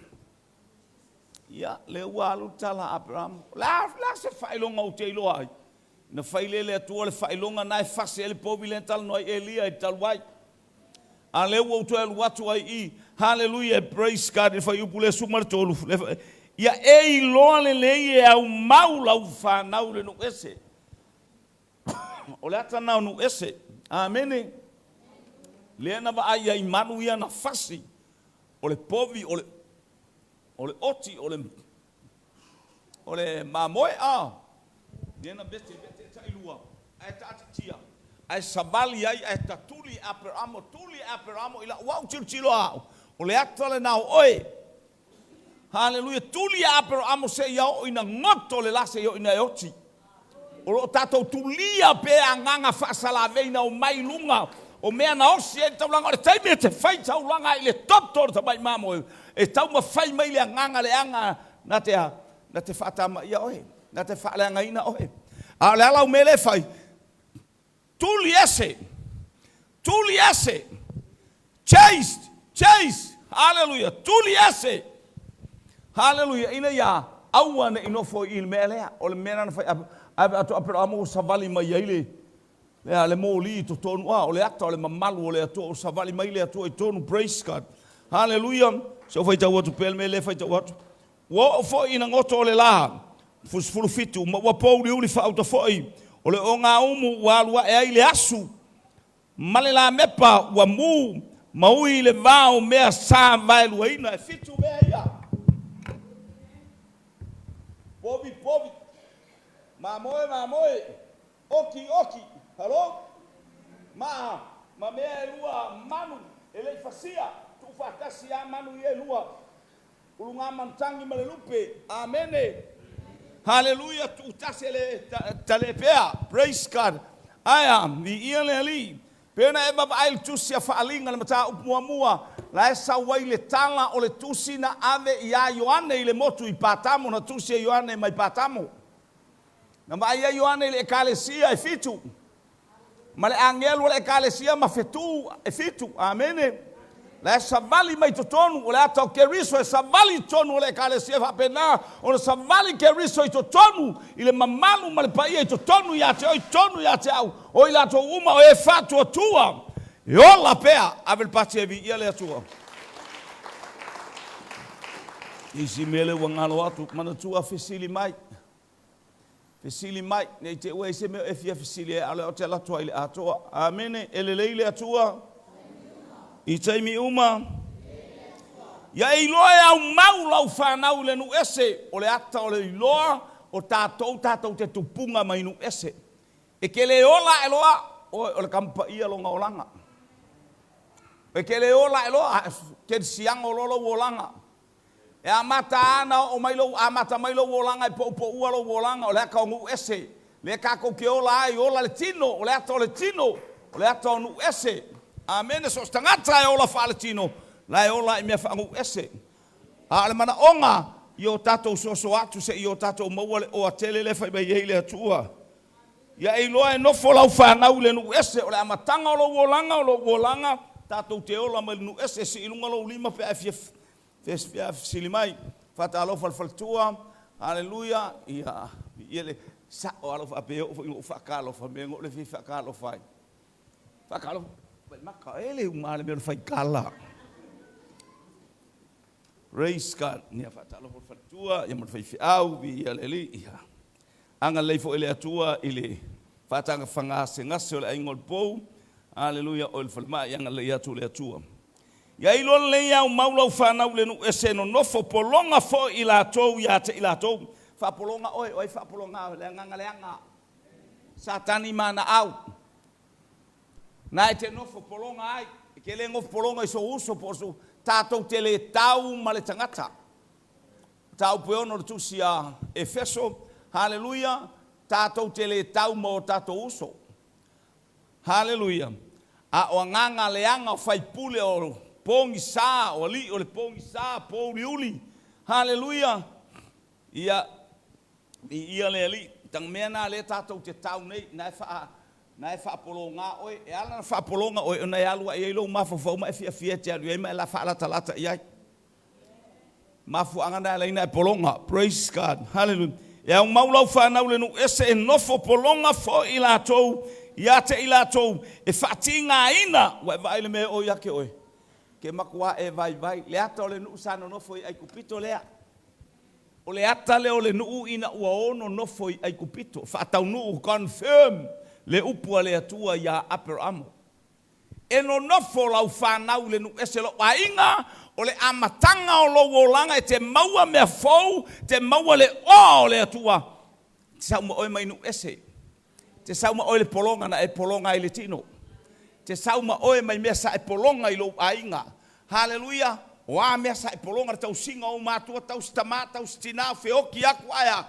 Speaker 3: Ia, lea ua alu le tala a Aperamo. O le a, le a se faailoga ou te iloa ai? Na fai lea e le Atua le faailoga na e fase ai le povi lea na talanoa ai Elia i le talu ai. A lea ua ou toe alu atu ai i, haleluia, praise God, i le fuaiupu lea 13, ia e iloa lelei e aumau lau fanau i le nuu ese. O le ata na o nuu ese. Amene. Lea na vaai ai malu ia na fasi o le povi, o le o le oti, o le, o le mamoe, a. Lea na mete, mete tailua, ae taatitia. Ae savali ai ae tatuli e Aperamo, tuli e Aperamo i la'u au tilotilo a a'u, o le ata lenā o oe. Haleluia! Tuli e Aperamo seia oo ina goto le la seia oo ina e oti. O lo o tatou tulia pea agaga faasalavei na omai i luga o mea na osi ai le taulaga. O le taimi e te fai taulaga ai i le toto o le tamai mamoe, e taumafai mai le agaga leaga na te a? Na te faatamaia oe, na te faaleagaina oe. A o le a lau mea lea e fai? Tuli ese! Tuli ese! Chase! Chase! Haleluia! Tuli ese! Haleluia! Ina ia aua ne i nofo i i le mea lea. O le mea lena na fai ave atu Aperahama ua savali mai ai le lea le moli i totonu a o le ata o le mamalu o le Atua ua savali mai le Atua i totonu. Praise God. Haleluia. Se i ou faitau atu pea le mea lea e faitau atu. Ua oo foi ina goto o le la, 17, ma ua pouliuli faauta foi o le ogaumu ua alu ae ai le asu ma le lamepa ua mu ma ui i le va o mea sa vaeluaina. E fitu mea ia. Povi, povi. Mamoe, mamoe. Oki, oki. Halo? Ma, ma mea e lua manu e le i fasia, tuufaatasi lava manu ia e lua. Ulugamanutagi ma le lupe. Amene. Haleluia. Tuutasi e le ta le pea. Praise God. Aea, viia le Alii. Pei ona e vavaai i le tusi a Faaliga le mataupu muamua, la e sau ai le tala o le tusi na ave iā Ioane i le motu i Patamo, na tusi e Ioane mai Patamo. Na vaai ai Ioane i le Ekalesia e fitu, ma le agelu o le Ekalesia ma fetū e fitu. Amene. La e savali mai totonu, o le ata o Keriso e savali i totonu o le Ekalesia, e faapena ona savali Keriso i totonu i le mamalu ma le paia i totonu ia te oe, i totonu ia te au, o i latou uma o e faatuatua e ola pea. Ave le pati e viia le Atua. Isi mea lea ua galo atu, manatua fesili mai. Fesili mai, ne i te i ua i ai se mea e fia fesili ai, a o lea ou te alu atu ai i le atoa. Amene. E lelei le Atua i taimi uma. Ia e iloa e aumau lau fanau i le nuu ese, o le ata o le iloa o tatou tatou te tupuga mai nuu ese. E te le ola ae loa, oe o le tama paia lona olaga. E te le ola ae loa, kerisiano loa lou olaga. E amata ana oo mai lou amata mai lou olaga e poupoua lou olaga, o le ata o nuu ese, lea tatou te ola ai, ola le tino, o le ata o le tino, o le ata o nuu ese. Amene, so o se tagata e ola faaletino, la e ola i mea faanuu ese. A o le manaoga, ia o tatou soasoa atu se i o tatou maua le oa tele lea e fai mai ai le Atua. Ia e iloa e nofo lau fanau i le nuu ese, o le amataga o lou olaga, o lou olaga, tatou te ola mai le nuu ese, sii i luga lou lima pe a e fia Fia fesili mai, Faatalofa le faletua, Haleluia, ia, ia le sa'o a lou faapea e oo foi ina ou faatalofa mea na ou le fia faatalofa ai. Faatalofa mai maka, e le uma le mea o le faitala. Praise God. Ia faatalofa le faletua, ia ma le faifeau, viia le Alii. Ia agalelei foi le Atua i le faataga fagasegasega o le aiga o le pou. Haleluia, oe le falemai, agalelei atu le Atua. Ia iloa lelei e aumau lau fanau i le nuu ese e nonofo pologa foi i latou ia te i latou. Faapologa oe, o ai faapologa oe? Le agaga leaga. Satani ma ana au. Na e te nofo pologa ai. E te le nofo pologa i sou uso po o sou... Tatou te le tau ma le tagata. Mataupu e ono le tusi a Efeso. Haleluia! Tatou te le tau ma o tatou uso. Haleluia! A o agaga leaga o faipule o pogisa, o alii o le pogisa, pouliuli. Haleluia! Ia, viia le Alii. Tang mea na lea tatou te tau nei, na e faa, na e faapologa oe. E ala ona faapologa oe, ona e alu ae i ai lou mafaufau ma e fiafia e te alu i ai ma e la faalatalata i ai. Mafuaaga na e ala ai ona e pologa. Praise God. Hallelujah. E aumau lau fanau i le nuu ese e nofo pologa foi i latou ia te i latou e faatigaina. Ua e vaai i le mea e oo ia te oe? Ke matua e vaivai. Le ata o le nuu sa nonofo i Aikupito lea. O le ata lea o le nuu ina ua ono nofo i Aikupito. Faataunuu, confirm, le upu a le Atua ia Aperamo. E nonofo lau fanau i le nuu ese lou aiga, o le amataga o lou olaga e te maua mea fou, te maua le oa o le Atua, te sau ma oe mai nuu ese. Te sau ma oe le pologa na e pologa ai le tino. Te sau ma oe mai mea sa e pologa i lou aiga. Haleluia! O a mea sa e pologa le tausiga o ou matua, tausi tama, tausi tina, feoki aku ae a?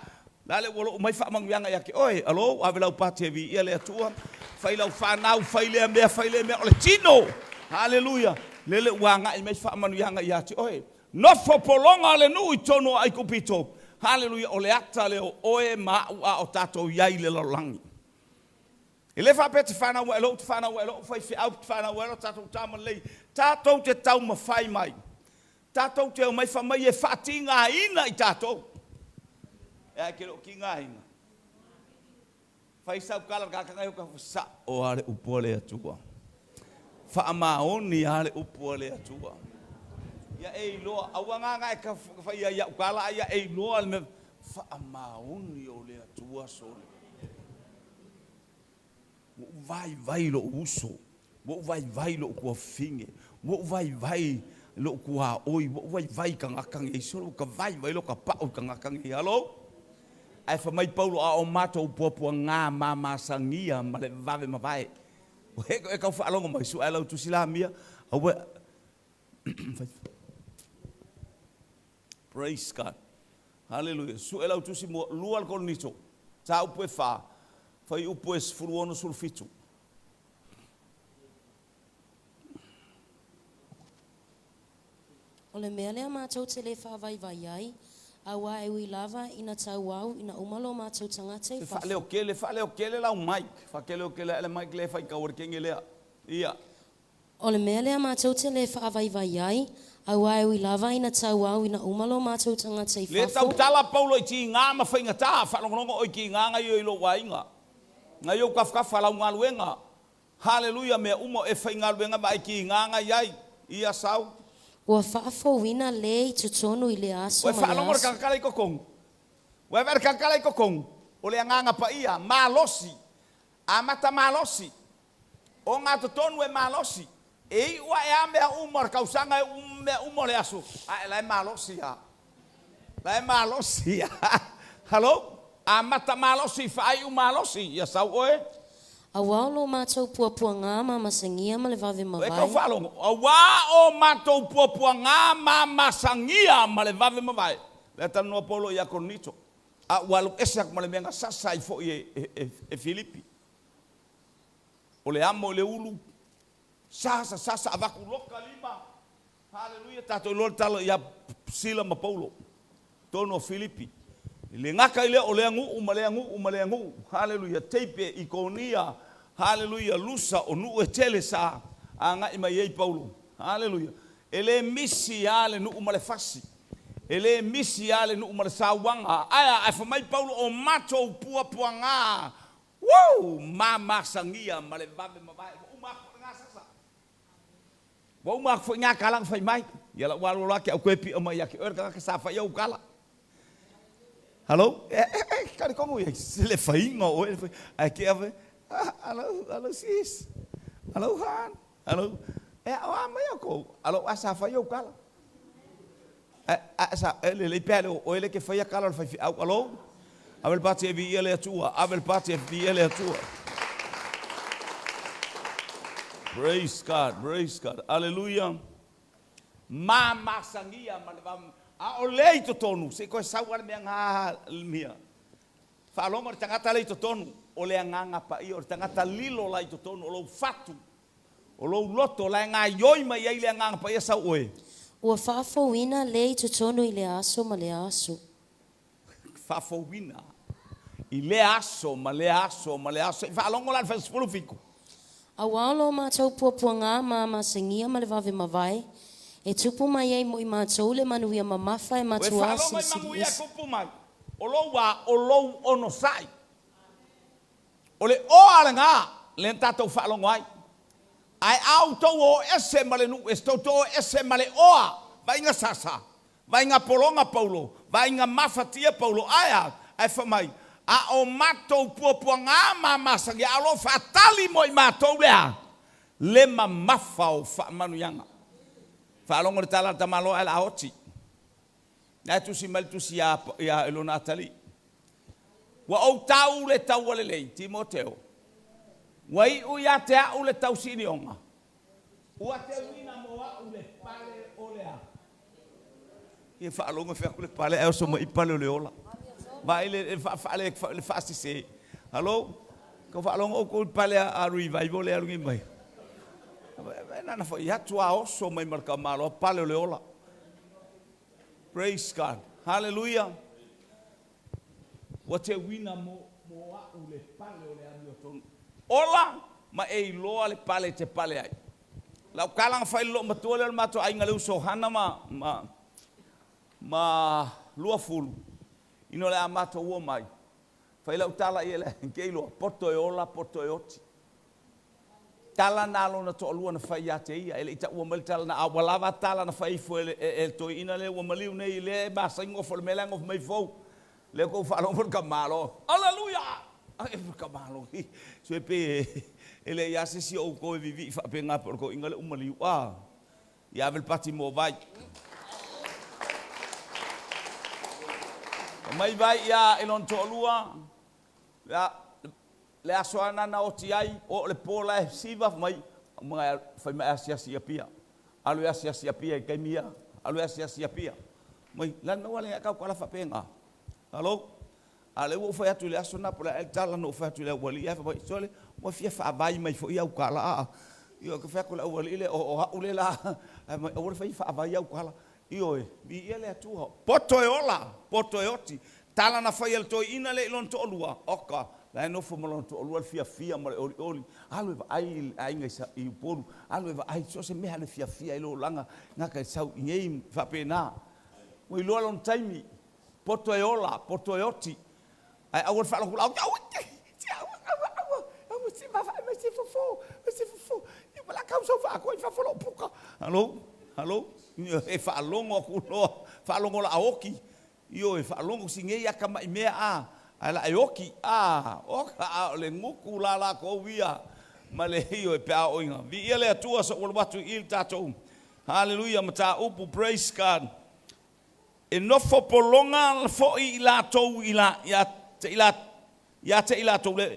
Speaker 3: Lale ua lou mai faamanuiaga ia te oe. Alo, ave lau pati e viia le Atua. Fai lau fanau, fai lea mea, fai lea mea. O le tino! Haleluia! Lele ua agai mai faamanuiaga ia te oe. Nofo pologa le nuu i totonu o Aikupito. Haleluia! O le ata lea o oe ma au a o tatou i ai i le lalolagi. E le faapea te fanau ae lou, te fanau ae lou faifeau, te fanau ae lou tatou tama lelei. Tatou te taumafai mai. Tatou te omai fai mai e faatigaina i tatou. E ai ke leo tigaina. Fai sau tala le tagata nai ka sa'o lava le upu a le Atua. Faamaoni lava le upu a le Atua. Ia e iloa, aua na e faia i au tala, a ia e iloa le mea faamaoni o le Atua sole. Ua ou vaivai lou uso, ua ou vaivai lou tuafafine, ua ou vaivai lou tuaoi, ua ou vaivai i tagata nei, sole ua ta vaivai lota pa'u i tagata nei. Alo? Ae fai mai Paulo, a o matou puapuaga mamasagia ma le vave mavae. E tau faalogo mai, su'e lau tusi lamia, aua Praise God. Hallelujah. Su'e lau tusi mua, lua le Korinito, mataupu e 4, fuaiupu e 16, 17.
Speaker 4: O le mea lea matou te le faavaivai ai, auā e ui lava ina tauau ina uma lo matou tagata i
Speaker 3: Se
Speaker 4: fafo.
Speaker 3: faaleo tele, faaleo tele lau mic. Faakeleo tele ae le mic lea e faitau ai le kenge lea. Ia.
Speaker 4: O le mea lea matou te le faavaivai ai, auā e ui lava ina tauau ina uma lo matou tagata i
Speaker 3: Le
Speaker 4: fafo.
Speaker 3: tautala Paulo i tiga ma faigata, faalogologo oe i tiga na i lou aiga, na i ou tafatafa, lau galuega. Haleluia, mea uma o e faigaluega vaai tiga na i ai. Ia sau.
Speaker 4: Ua faafouina le i totonu i lea aso
Speaker 3: Ua e
Speaker 4: ma lea
Speaker 3: faalogo le
Speaker 4: aso.
Speaker 3: tagata la i totonu. Ua e vaai le tagata la i totonu. O le agaga paia, malosi, amata malosi. O ngā totonu e malosi. E iu ae a mea uma o le tausaga, e uma mea uma o le aso, ae la e malosi lava. La e malosi lava. Hello? Amata malosi, faaiu malosi. Ia sau oe.
Speaker 4: Auā o lo matou puapuaga mamasagia ma le vave
Speaker 3: E tau
Speaker 4: mavae.
Speaker 3: faalogo. Auā o matou puapuaga mamasagia ma le vave mavae. Lea talanoa Paulo ia Korinito. A ua alu ese atu ma le mea na sasa ai foi e Filipi. O le amo i le ulu, sasa, sasa, avatu loka lima. Haleluia, tatou iloa le tala ia Sila ma Paulo. Tonu o Filipi. I le gata i lea o lea nuu ma lea nuu ma lea nuu. Haleluia, Teipe, Ikonia, haleluia, Lusa, o nuu e tele sa agai mai ai Paulo. Haleluia. E le misi lava le nuu ma le fasi. E le misi lava le nuu ma le sauaga. Ae a, ae fai mai Paulo o matou puapuaga. Woo! Mamasagia ma le vave mavae. Ua uma atu foi lena sasa. Ua uma atu foi ngā tala na fai mai. Ia la ua alu alu lava ke au toe pio mai ia te oe le tagata sa fai au tala. Hello? E, e, e, talitonu ia, se le faiga o oe, le faiga. Ae ke ave, ah, hello, hello sis. Hello han. Hello. E, o a mai au kou. Alo, a sa fai au tala. E, a, sa, e, lelei pea le o oe le ke faia tala o le faifeau. Alo? Ave le pati e viia le Atua. Ave le pati e viia le Atua. Praise God, praise God. Hallelujah. Mamasagia ma le vave. A o lea i totonu, se i toe sau lava le mea na mia. Faalogo le tagata lea i totonu, o le agaga paia, o le tagata lilo la i totonu, o lou fatu, o lou loto, la e gaioi mai ai le agaga paia sau oe.
Speaker 4: Ua faafouina le i totonu i lea aso ma lea aso.
Speaker 3: Faafouina i lea aso ma lea aso ma lea aso. I faalogo la le 17.
Speaker 4: Auā o lo matou puapuaga mamasagia ma le vave mavae, e tupu mai ai mo i matou le manuia mamafa e
Speaker 3: Ua e
Speaker 4: matuā
Speaker 3: faalogo i
Speaker 4: silisili
Speaker 3: manuia e
Speaker 4: ese.
Speaker 3: tupu mai, o lou a, o lou onosai. O le oa lena lea na tatou faalogo ai. Ae a outou o ese ma le nuu, e tou te o ese ma le oa, vaaiga sasa, vaaiga pologa Paulo, vaaiga mafatia Paulo, ae a, ae fai mai, a o matou puapuaga mamasagia, a o lo o faatali mo i matou le a? Le mamafa o faamanuiaga. Faalogo le tala a le tamaloa ae o le a oti. Na e tusi mai le tusi ia lona atalii. Ua ou tau le taua lelei, Timoteo. Ua iʻu ia te aʻu le tausiilioga, ua teuina mo aʻu le pale o le a. Ia faalogo e fai atu le pale ae oso mai i pale o le ola. Vaai le le faafale le faasese. Hello? Kau faalogo outou i le pale a revival le alu nei mai. Na na fai atu a oso mai ma le tamaloa pale o le ola. Praise God. Hallelujah. Ua teuina mo, mo a'u le pale o le amiotonu. Ola ma e iloa le pale e te pale ai. Lau tala na fai i le loomatua lea o le matou aiga le uso Hana ma, ma, ma Luafulu, ina o le a matou o mai. Fai lau tala i ele, ke iloa, poto e ola, poto e oti. Tala na lona toalua na fai ia te ia, e le i taua mai le tala na, a ua lava tala na fai ifo e le, e, e le toeaina lea ua maliu nei, lea e masani nofo i le mea lea nofo mai fou. Lea kou faalogo le tamalo, Aleluia! Ai, le tamalo, sue pe e le i a se isi o outou e vivii faapena pe o le toeaina lea ua maliu, a, ia ave le pati mo vai. Mai vai ia i lona toalua, le, Le aso ana na oti ai, o le po la e siva mai, ma fai mai asiasi i Apia. Alu e asiasi i Apia i taimi ia. Alu e asiasi i Apia. Mai, la le mea ua le kau kala faapena. Hello? A le ua ou fai atu i le aso na po le a e tala na ou fai atu i le aualii ae fai mai, sole, ua fia faavai mai foi au kala aa. Ioe, ka fai atu le aualii le o, o au le la, ae mai, aua le fai faavai au kala. Ioe, viia le Atua. Poto e ola, poto e oti. Tala na fai e le toeaina lea i lona toalua, oka, la e nofo ma lona toalua le fiafia ma le olioli. Alu e vaai i le aiga i Upolu, alu e vaai so o se mea alu e fiafia ai le olaga, gata e sau i nei faapena. Ua iloa lona taimi, poto e ola, poto e oti. Ae aua le faalogo lau, aua, aua, aua, aua, aua, se vaavaai mai se fofo, se fofo, ia ma la kau sau faatoa i fafo lou puka. Hello, hello, e faalogo atu loa, faalogo la oki, ioe, faalogo si nei atamai mea a, ae la e oki, a, oka, a o le gutu la latou ia, ma le ioe pe a oo ina viia le Atua sa ua alu atu i i le tatou haleluia mataupu, praise God. E nofo pologa foi i latou i la, ia te i la, ia te i latou le,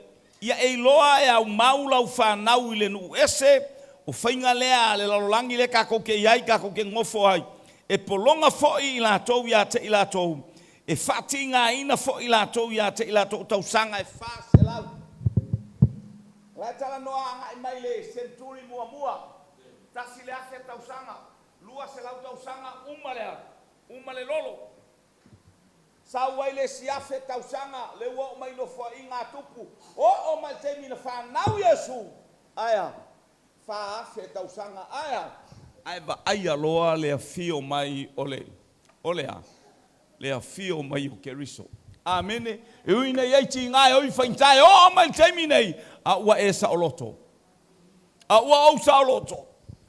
Speaker 3: ia e iloa e aumau lau fanau i le nuu ese, o faiga lea a le lalolagi lea tatou te i ai, tatou te nonofo ai. E pologa foi i latou ia te i latou, e faatigaina foi i latou ia te i latou o tausaga e 400. O la e talanoa agai mai le seneturi muamua, 1000 tausaga. 200 tausaga uma le uma le lolo. Sau ai le isi afe tausaga le ua oo mai nofoaiga a Tupu. Oo mai le taimi na fanau Iesu, aea, 4000 tausaga, aea, ae vaaia loa le afio mai o le, o le a? Le afio mai o Keriso. Amene. E ui ina i ai tiga e oi faigata e oo mai le taimi nei, a ua e saoloto. A ua ou saoloto,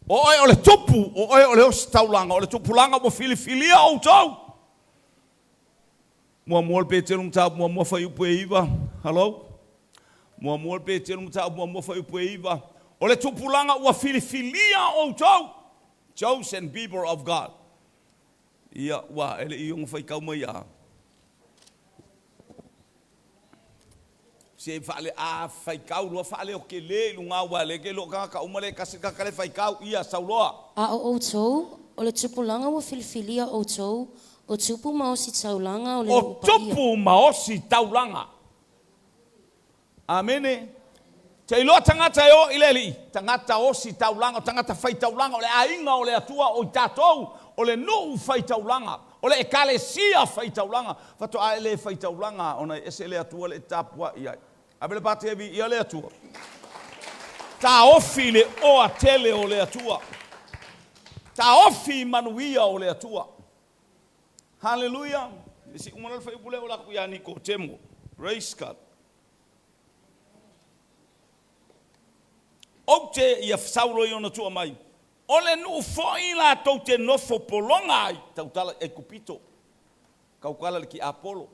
Speaker 3: o oe o le tupu, o oe o le ositaulaga, o le tupulaga ua filifilia outou. Muamua le Petelu mataupu muamua fuaiupu e 9. Hello? Muamua le Petelu mataupu muamua fuaiupu e 9. O le tupulaga ua filifilia outou. Chosen people of God. Ia, ua e le i ono faitau mai a. Se faale a faitau loa faaleo tele i luga aua lea ke iloa tagata uma lea e tasi le tagata lea e faitau ia sau loa.
Speaker 4: A o outou, o le tupulaga ua filifilia outou, o tupu ma ositaulaga o le
Speaker 3: O
Speaker 4: nuu paia.
Speaker 3: tupu ma ositaulaga. Amene. Te iloa tagata e o i le Alii, tagata ositaulaga, o tagata faitaulaga, o le aiga o le Atua, o i tatou, o le nuu faitaulaga, o le ekalesia faitaulaga. Faatoa e le faitaulaga ona e ese le Atua le e tapuai ai. Ave le pati e viia le Atua. Taofi le oa tele o le Atua. Taofi manuia o le Atua. Haleluia. Le si uma le fuaiupu lea o la atu ia Nikotemo. Praise God. Ou te ia Saulo i ona tua mai, o le nuu foi latou te nofo pologa ai, tautala i Aikupito, tautala i le tiapolo,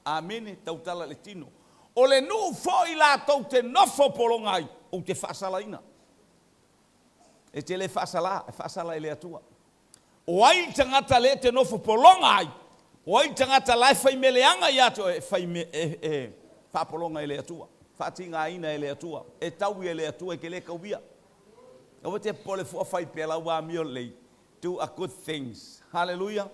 Speaker 3: amene, tautala i le tino. O le nuu foi latou te nofo pologa ai, ou te faasalaina. E te le faasala, e faasala e le Atua. O ai le tagata lea e te nofo pologa ai? O ai le tagata la e fai mea leaga ia te oe e fai e faapologa e le Atua? Faatigaina e le Atua, e taui e le Atua e te lē tauia. Aua e te popole fua fai pea lau amio lelei. Do a good things. Haleluia!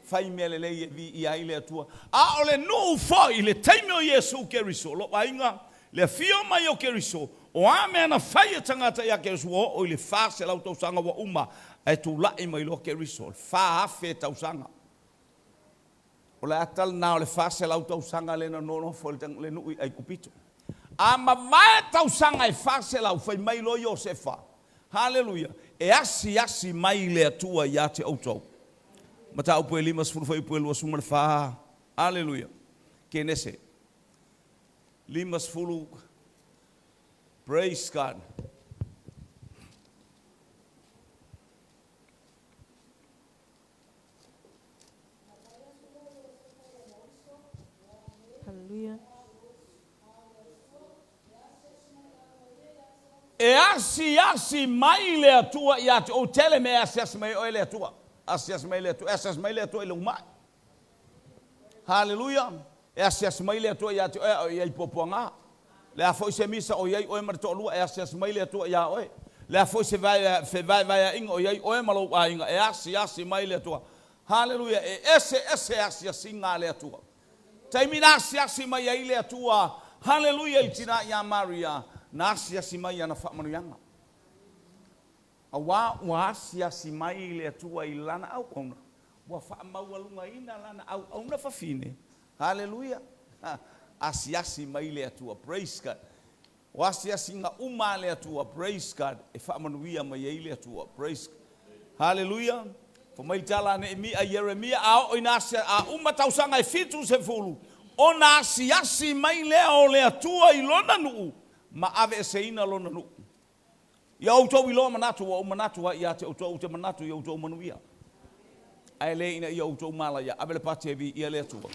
Speaker 3: Fai mea lelei e viia ai le Atua. A o le nuu foi i le taimi o Iesu Keriso, lou aiga, le afio mai o Keriso, o a mea na fai e tagata ia Keriso ua oo i le 400 tausaga ua uma ae tulai mai loa Keriso, le 4,000 tausaga. O le ata lena o le 400 tausaga lea na nonofo ai le nuu i Aikupito. A mavae tausaga e 400, fai mai loa Iosefa, Haleluia, e asiasi mai le Atua ia te outou. Mataupu e 50 fuaiupu e 24. Haleluia. Kenese. 50 Praise God.
Speaker 5: Hallelujah.
Speaker 3: E asiasi mai le Atua ia te ou tele mea e asiasi mai oe le Atua. Asiasi mai le Atua, e asiasi mai le Atua i lou mai. Haleluia. E asiasi mai le Atua ia te oe a o i ai puapuaga. Le a foi se misa o i ai oe ma le toalua, e asiasi mai le Atua iā oe. Le a foi se fevaevaeaiga o i ai oe ma lou aiga, e asiasi mai le Atua. Haleluia. E eseese asiasiga a le Atua. Taimi na asiasi mai ai le Atua, haleluia, i le tina ia Maria, na asiasi mai i ana faamanuiaga. Auā ua asiasi mai le Atua i lana auauna, ua faamaualugaina lana auauna fafine. Haleluia! Asiasi mai le Atua. Praise God. O asiasiga uma a le Atua, praise God, e faamanuia mai ai le Atua. Praise God. Haleluia! Fai mai le tala a Neemia, Ieremia, a oo ina asia, a uma tausaga e 70, ona asiasi mai lea o le Atua i lona nuu ma aveeseina lona nuu. Ia outou iloa manatu, ua ou manatu ai ia te outou, ou te manatu i outou manuia, ae le ina ia outou malaia. Ave le pati e viia le Atua.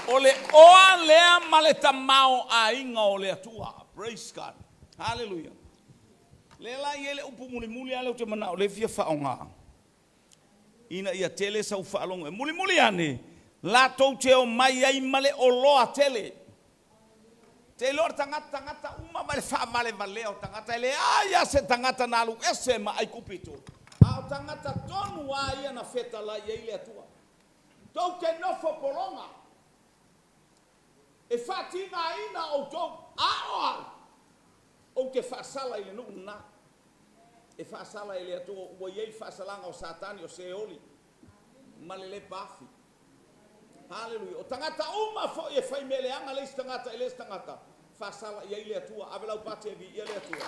Speaker 3: O le oa lea ma le tamaoaiga o le Atua. Praise God. Hallelujah. Lea la e i ai le upu mulimuli lava lea ou te manao lea e fia faaaoga ina ia tele sau faalogo. E mulimuli ane, latou te omai ai ma le oloa tele. Te iloa le tagata, tagata uma ma le faavalevalea o tagata, e leai lava se tagata na alu ese ma Aikupito, a o tagata tonu lava ia na fetalai i ai le Atua. Tou te nofo pologa, e faatigaina outou, a o au, ou te faasala i le nuu lena. E faasala e le Atua, ua i ai le faasalaga o Satani, o Seoli, ma le lepa afi. Haleluia. O tagata uma foi e fai mea leaga le isi tagata i le isi tagata, faasala i ai le Atua. Ave lau pati e viia le Atua.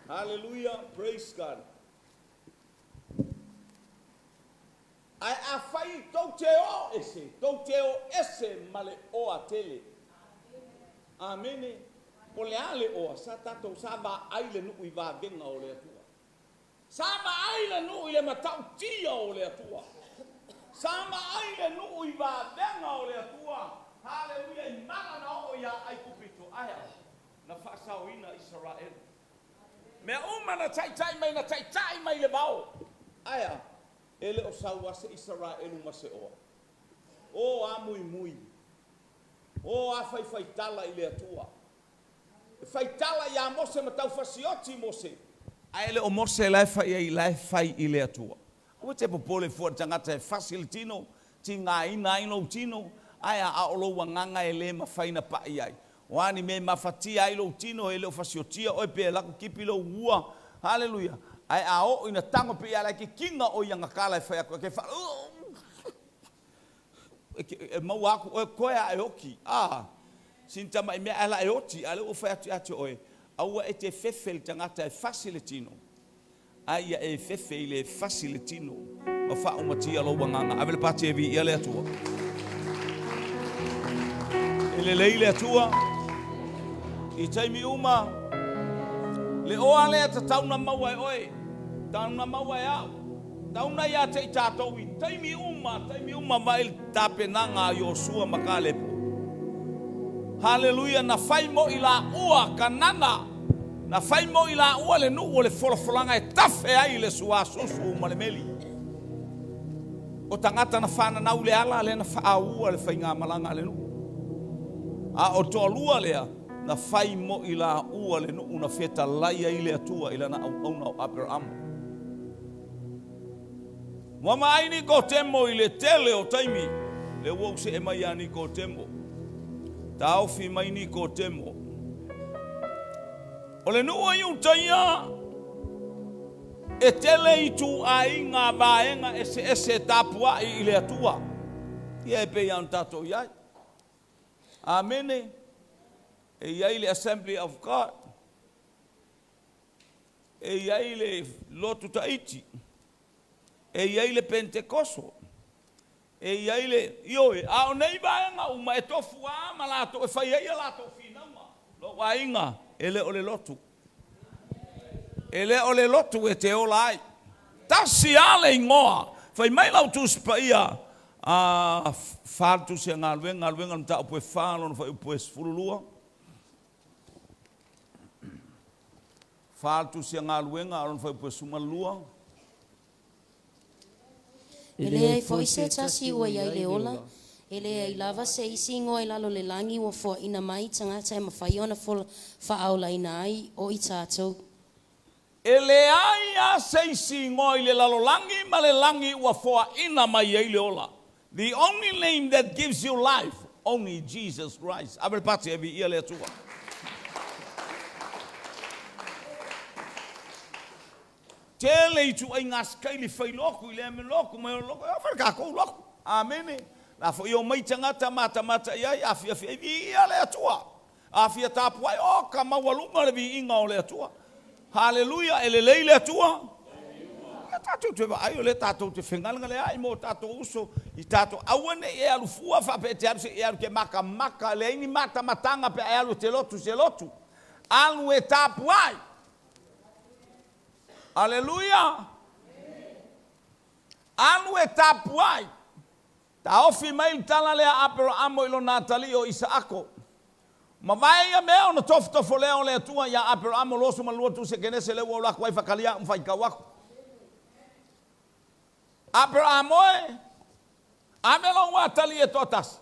Speaker 3: Haleluia. Praise God. Ae afai tou te o ese, tou te o ese ma le oa tele. Amene. Po le a le oa, sa tatou, sa vaai le nuu i vavega o le Atua. Sa vaai le nuu i le matautia o le Atua. Sa vaai le nuu i vavega o le Atua. Haleluia! I mala na oo iā Aikupito, ae a? Na faasaoina Isaraelu. Mea uma na taitai mai, na taitai mai le vao. Ae a? E le o sau a se Isaraelu ma se oa. O a muimui. O a faifaitala i le Atua. E faitala ia Mose ma tau fasioti Mose. Ae le o Mose la e fai ai, la e fai i le Atua. Aua te popole fua i le tagata e fasi le tino, tigaina ai lou tino, ae a, a o lou agaga e le mafai na paʻi ai. O a ni mea e mafatia ai lou tino, e le o fasiotia oe pe alu atu kipi lou ua. Haleluia! Ae a oo ina tago pei a la e kikiga oe i ana tala e fai atu, e te fa e maua atu oe toe a e oti. A, sina tamai mea ae la e oti, a o lea ua fai atu ia te oe, aua e te fefe i le tagata e fasi le tino, a ia e fefe i le fasi le tino ma faaumatia lou agaga. Ave le pati e viia le Atua. E lelei le Atua i taimi uma. Le oa lea tatau na maua e oe, tatau na maua e au. Tauna ia te i tatou i taimi uma, taimi uma mai le tapenaga a Iosua ma Kalepo. Haleluia, na fai mo i laua Kanana, na fai mo i laua le nuu o le folafolaga e tafe ai le suasusu ma le meli. O tagata na fananau le ala lea na faaua le faigamalaga a le nuu. A o toalua lea na fai mo i laua le nuu na fetalai ai le Atua i lana auauna o Aperamo. Ua vaai Nikotemo i le tele o taimi, lea ua ou see mai ia Nikotemo. Taofi mai Nikotemo. O le nuu o Iutaia e tele ituaiga vaega eseese e tapuai i le Atua. Ia e pei lava ona tatou i ai. Amene. E i ai le Assembly of God. E i ai le Lotu Taiti. E i ai le Pentekoso. E i ai le, ioe, a o nei vaega uma e tofu lava ma latou e fai ai a latou finauga. Lou aiga, e le o le lotu. E le o le lotu e te ola ai. Tasi lava le igoa. Fai mai lau Tusi Paia, a, fa le Tusi a Galuega, Galuega le mataupu e fa, lona fuaiupu e 12. Fa le Tusi a Galuega, lona fuaiupu e 12.
Speaker 4: E leai foi se tasi ua i ai le ola, e leai lava se isi igoa i lalo o le lagi ua foaina mai i tagata e mafai ona faaolaina ai o i tatou.
Speaker 3: E leai lava se isi igoa i le lalolagi ma le lagi ua foaina mai ai le ola. The only name that gives you life, only Jesus Christ. Ave le pati e viia le Atua. Tele ituaiga sikaili fai lotu i lea mea lotu mai lotu, e fai tatou lotu. Amene. La foi o mai tagata matamata i ai, afiafi ai, viia le Atua. Afia tapuai, o ka maualuga le viiga o le Atua. Haleluia, e lelei le Atua. Ia tatou te vaai o lea tatou te fegalegaleai ma o tatou uso i tatou aua ne i e alu fua faapea e te alu se i alu te makamaka, leai ni matamataga pe a e alu e te lotu i se lotu. Alu e tapuai. Aleluia. Alu e tapuai. Taofi mai le tala lea a Aperaamo i lona atalii o Isaako. Mavae ia mea ona tofotofo lea o le Atua iā Aperaamo 22 tusi a Kenese lea ua ou alu atu ai faatalia au ma faitau atu. Aperaamo e, ave lou atalii e toatasi,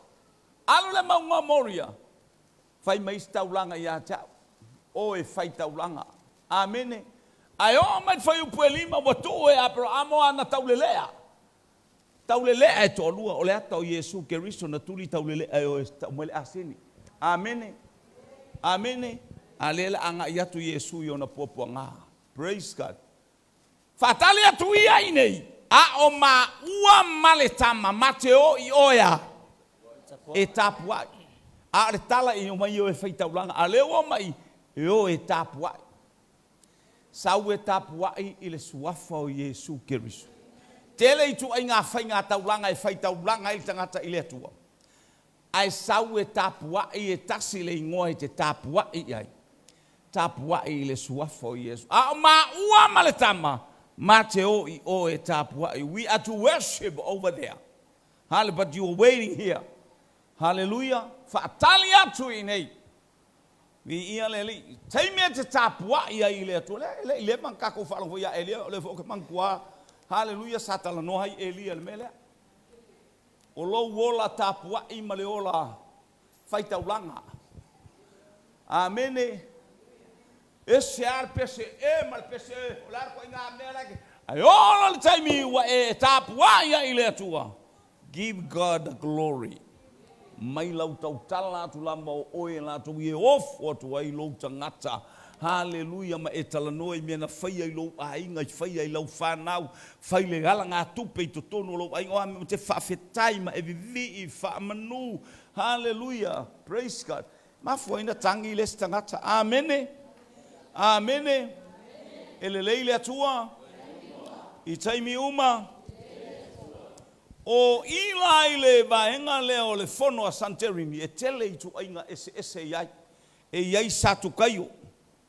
Speaker 3: alu i le mauga o Moria, fai mai se taulaga ia te au. O e fai taulaga. Amene. Ae oo mai le fuaiupu e lima ua tuu e Aperaamo ana taulelea. Taulelea e toalua, o le ata o Iesu Keriso na tuli taulelea e o e tau mai le asini. Amene. Amene. A lea le agai atu Iesu i ona puapuaga. Praise God. Faatali atu ia i nei, a o maua ma le tama ma te o i oe a e tapuai. A o le tala i omai o e fai taulaga, a lea ua omai e o e tapuai. Sau e tapuai i le suafa o Iesu Keriso. Tele ituaiga faiga taulaga e fai taulaga ai le tagata i le Atua. Ae sau e tapuai e tasi le igoa e te tapuai i ai. Tapuai i le suafa o Iesu. A o maua ma le tama, ma te o i o e tapuai. We are to worship over there. Hale, but you are waiting here. Hallelujah. Faatali atu i nei. Viia le Alii. Taimi e te tapuai ai i le Atua. Le, le i leva ona tatou faalogo ia Elia, o lea foi ou te manatua. Hallelujah, sa talanoa ai Elia i le mea lea. O lou ola tapuai ma le ola faitaulaga. Amene. Ese lava le pese e ma le pese e, o le a le ituaiga mea la e Ae oo loa le taimi ua e tapuai ai i le Atua. Give God the glory. Mai lau tautala atu lava o oe latou i e ofo atu ai lou tagata. Haleluia ma e talanoa i mea na faia i lou aiga, i faia i lau fanau, fai le alagatupe i totonu o lou aiga. O a mea ou te faafetai ma e vivii faamanu. Haleluia. Praise God. Mafua ai na tagi le isi tagata. Amene. Amene. E lelei le Atua i taimi uma. O i la i le vaega lea o le fono a Santerini, e tele ituaiga eseese i ai. E i ai Satukaio,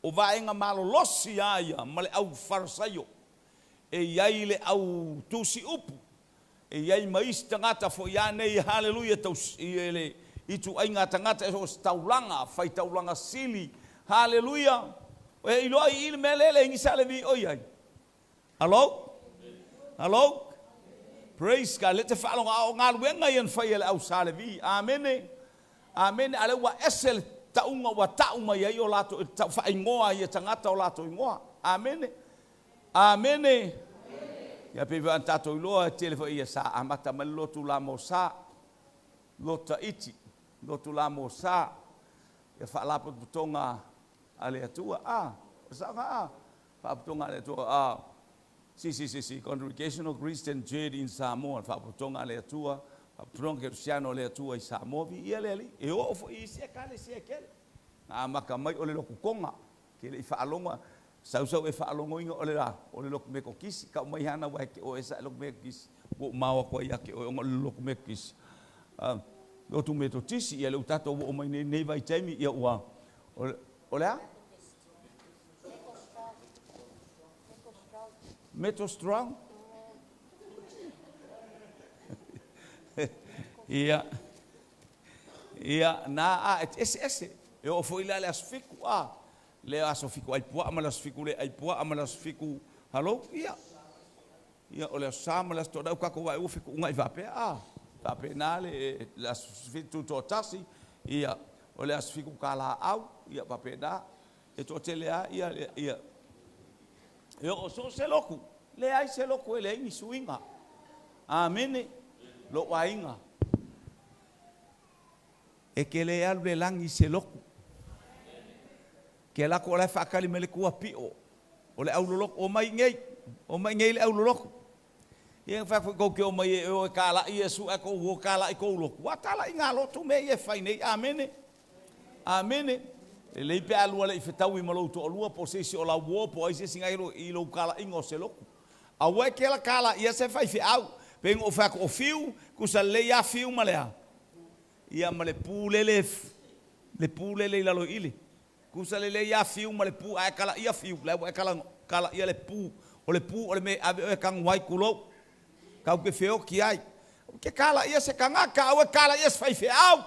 Speaker 3: o vaega malolosi lava ia ma le au Farasaio. E i ai le au tusi upu, e i ai ma isi tagata foi a nei, haleluia, tausi, le ituaiga tagata e so o se taulaga, faitaulaga sili, haleluia. E iloa i i le mea lea e leai ni sa le vioi ai. Hello? Hello? Praise God. Le te faaloga a o galuega ia na fai e le au Sa Levi. Amene. Amene. A lea ua ese le tauga ua tau mai ai o latou, tau faaigoa ai e tagata o latou igoa. Amene. Amene. Ia pei foi ona tatou iloa e tele foi ia sa amata mai le lotu la mo sa, lotu Tahiti, lotu la mo sa, ia faalapotopotoga a le Atua. A, o le saoga a, faalapotopotoga a le Atua. A, CCCC, Congregational Christian Church in Samoa, le faalapotopotoga a le Atua, faalapotopotoga kerisiano a le Atua i Samoa, viia le Alii. E oo foi i isi ekalesia e tele. Na amata mai o le lotu Tonga, ke le i faalogo, sausau e faalogoina o le la, o le lotu Metotisi, tau mai hana ua he o e sa e lotu Metotisi, ua ou mao atu ai ia te oe ona o le lotu Metotisi. Lotu Metotisi, ia le ua tatou oo mai nei nei vaitaimi, ia ua, o le a? Metal strong? Ia, ia, na a, e eseese. E oo foi la i le aso Fitu, a, le aso Fitu ai puaa ma le aso Fitu le ai puaa ma le aso Fitu, hello, ia. Ia, o le aso Sa ma le aso Toonai, o tatou vaai ua fetuunai faapea, a, faapena le, le aso Fitu toatasi, ia, o le aso Fitu talaau, ia, faapena. E toatele lava ia, ia, e oo so o se lotu, leai se lotu e leai ni suiga. Amene. Lou aiga, e te le alu i le lagi i se lotu. Ke alu atu o la e faatali mai le tua pio o le aulolotu, omai i inei, omai i inei le aulolotu. Ia na fai atu foi tou te omai e o e talai Iesu ae tou o e talai tou lotu. Ua talai ngā lotu mea ia e fai nei. Amene. Amene. Lelei pe a lua le i fetaui ma lou toalua po o se isi o lau uo po o ai se isi nai i lou talaiga o se lotu. Aua e ke la talaia se faifeau. Pei ona ou fai atu o Fiu, tusa lelei lava Fiu ma le a? Ia ma le pu lele, le pu lele i lalo i ili. Tusa lelei lava Fiu ma le pu, a e kalaia Fiu, la ua e kalaia le pu. O le pu o le mea e ave oe e tanu ai, tulou. Tatou te feoti ai. Aua e te kalaia se tagata, aua e kalaia se faifeau.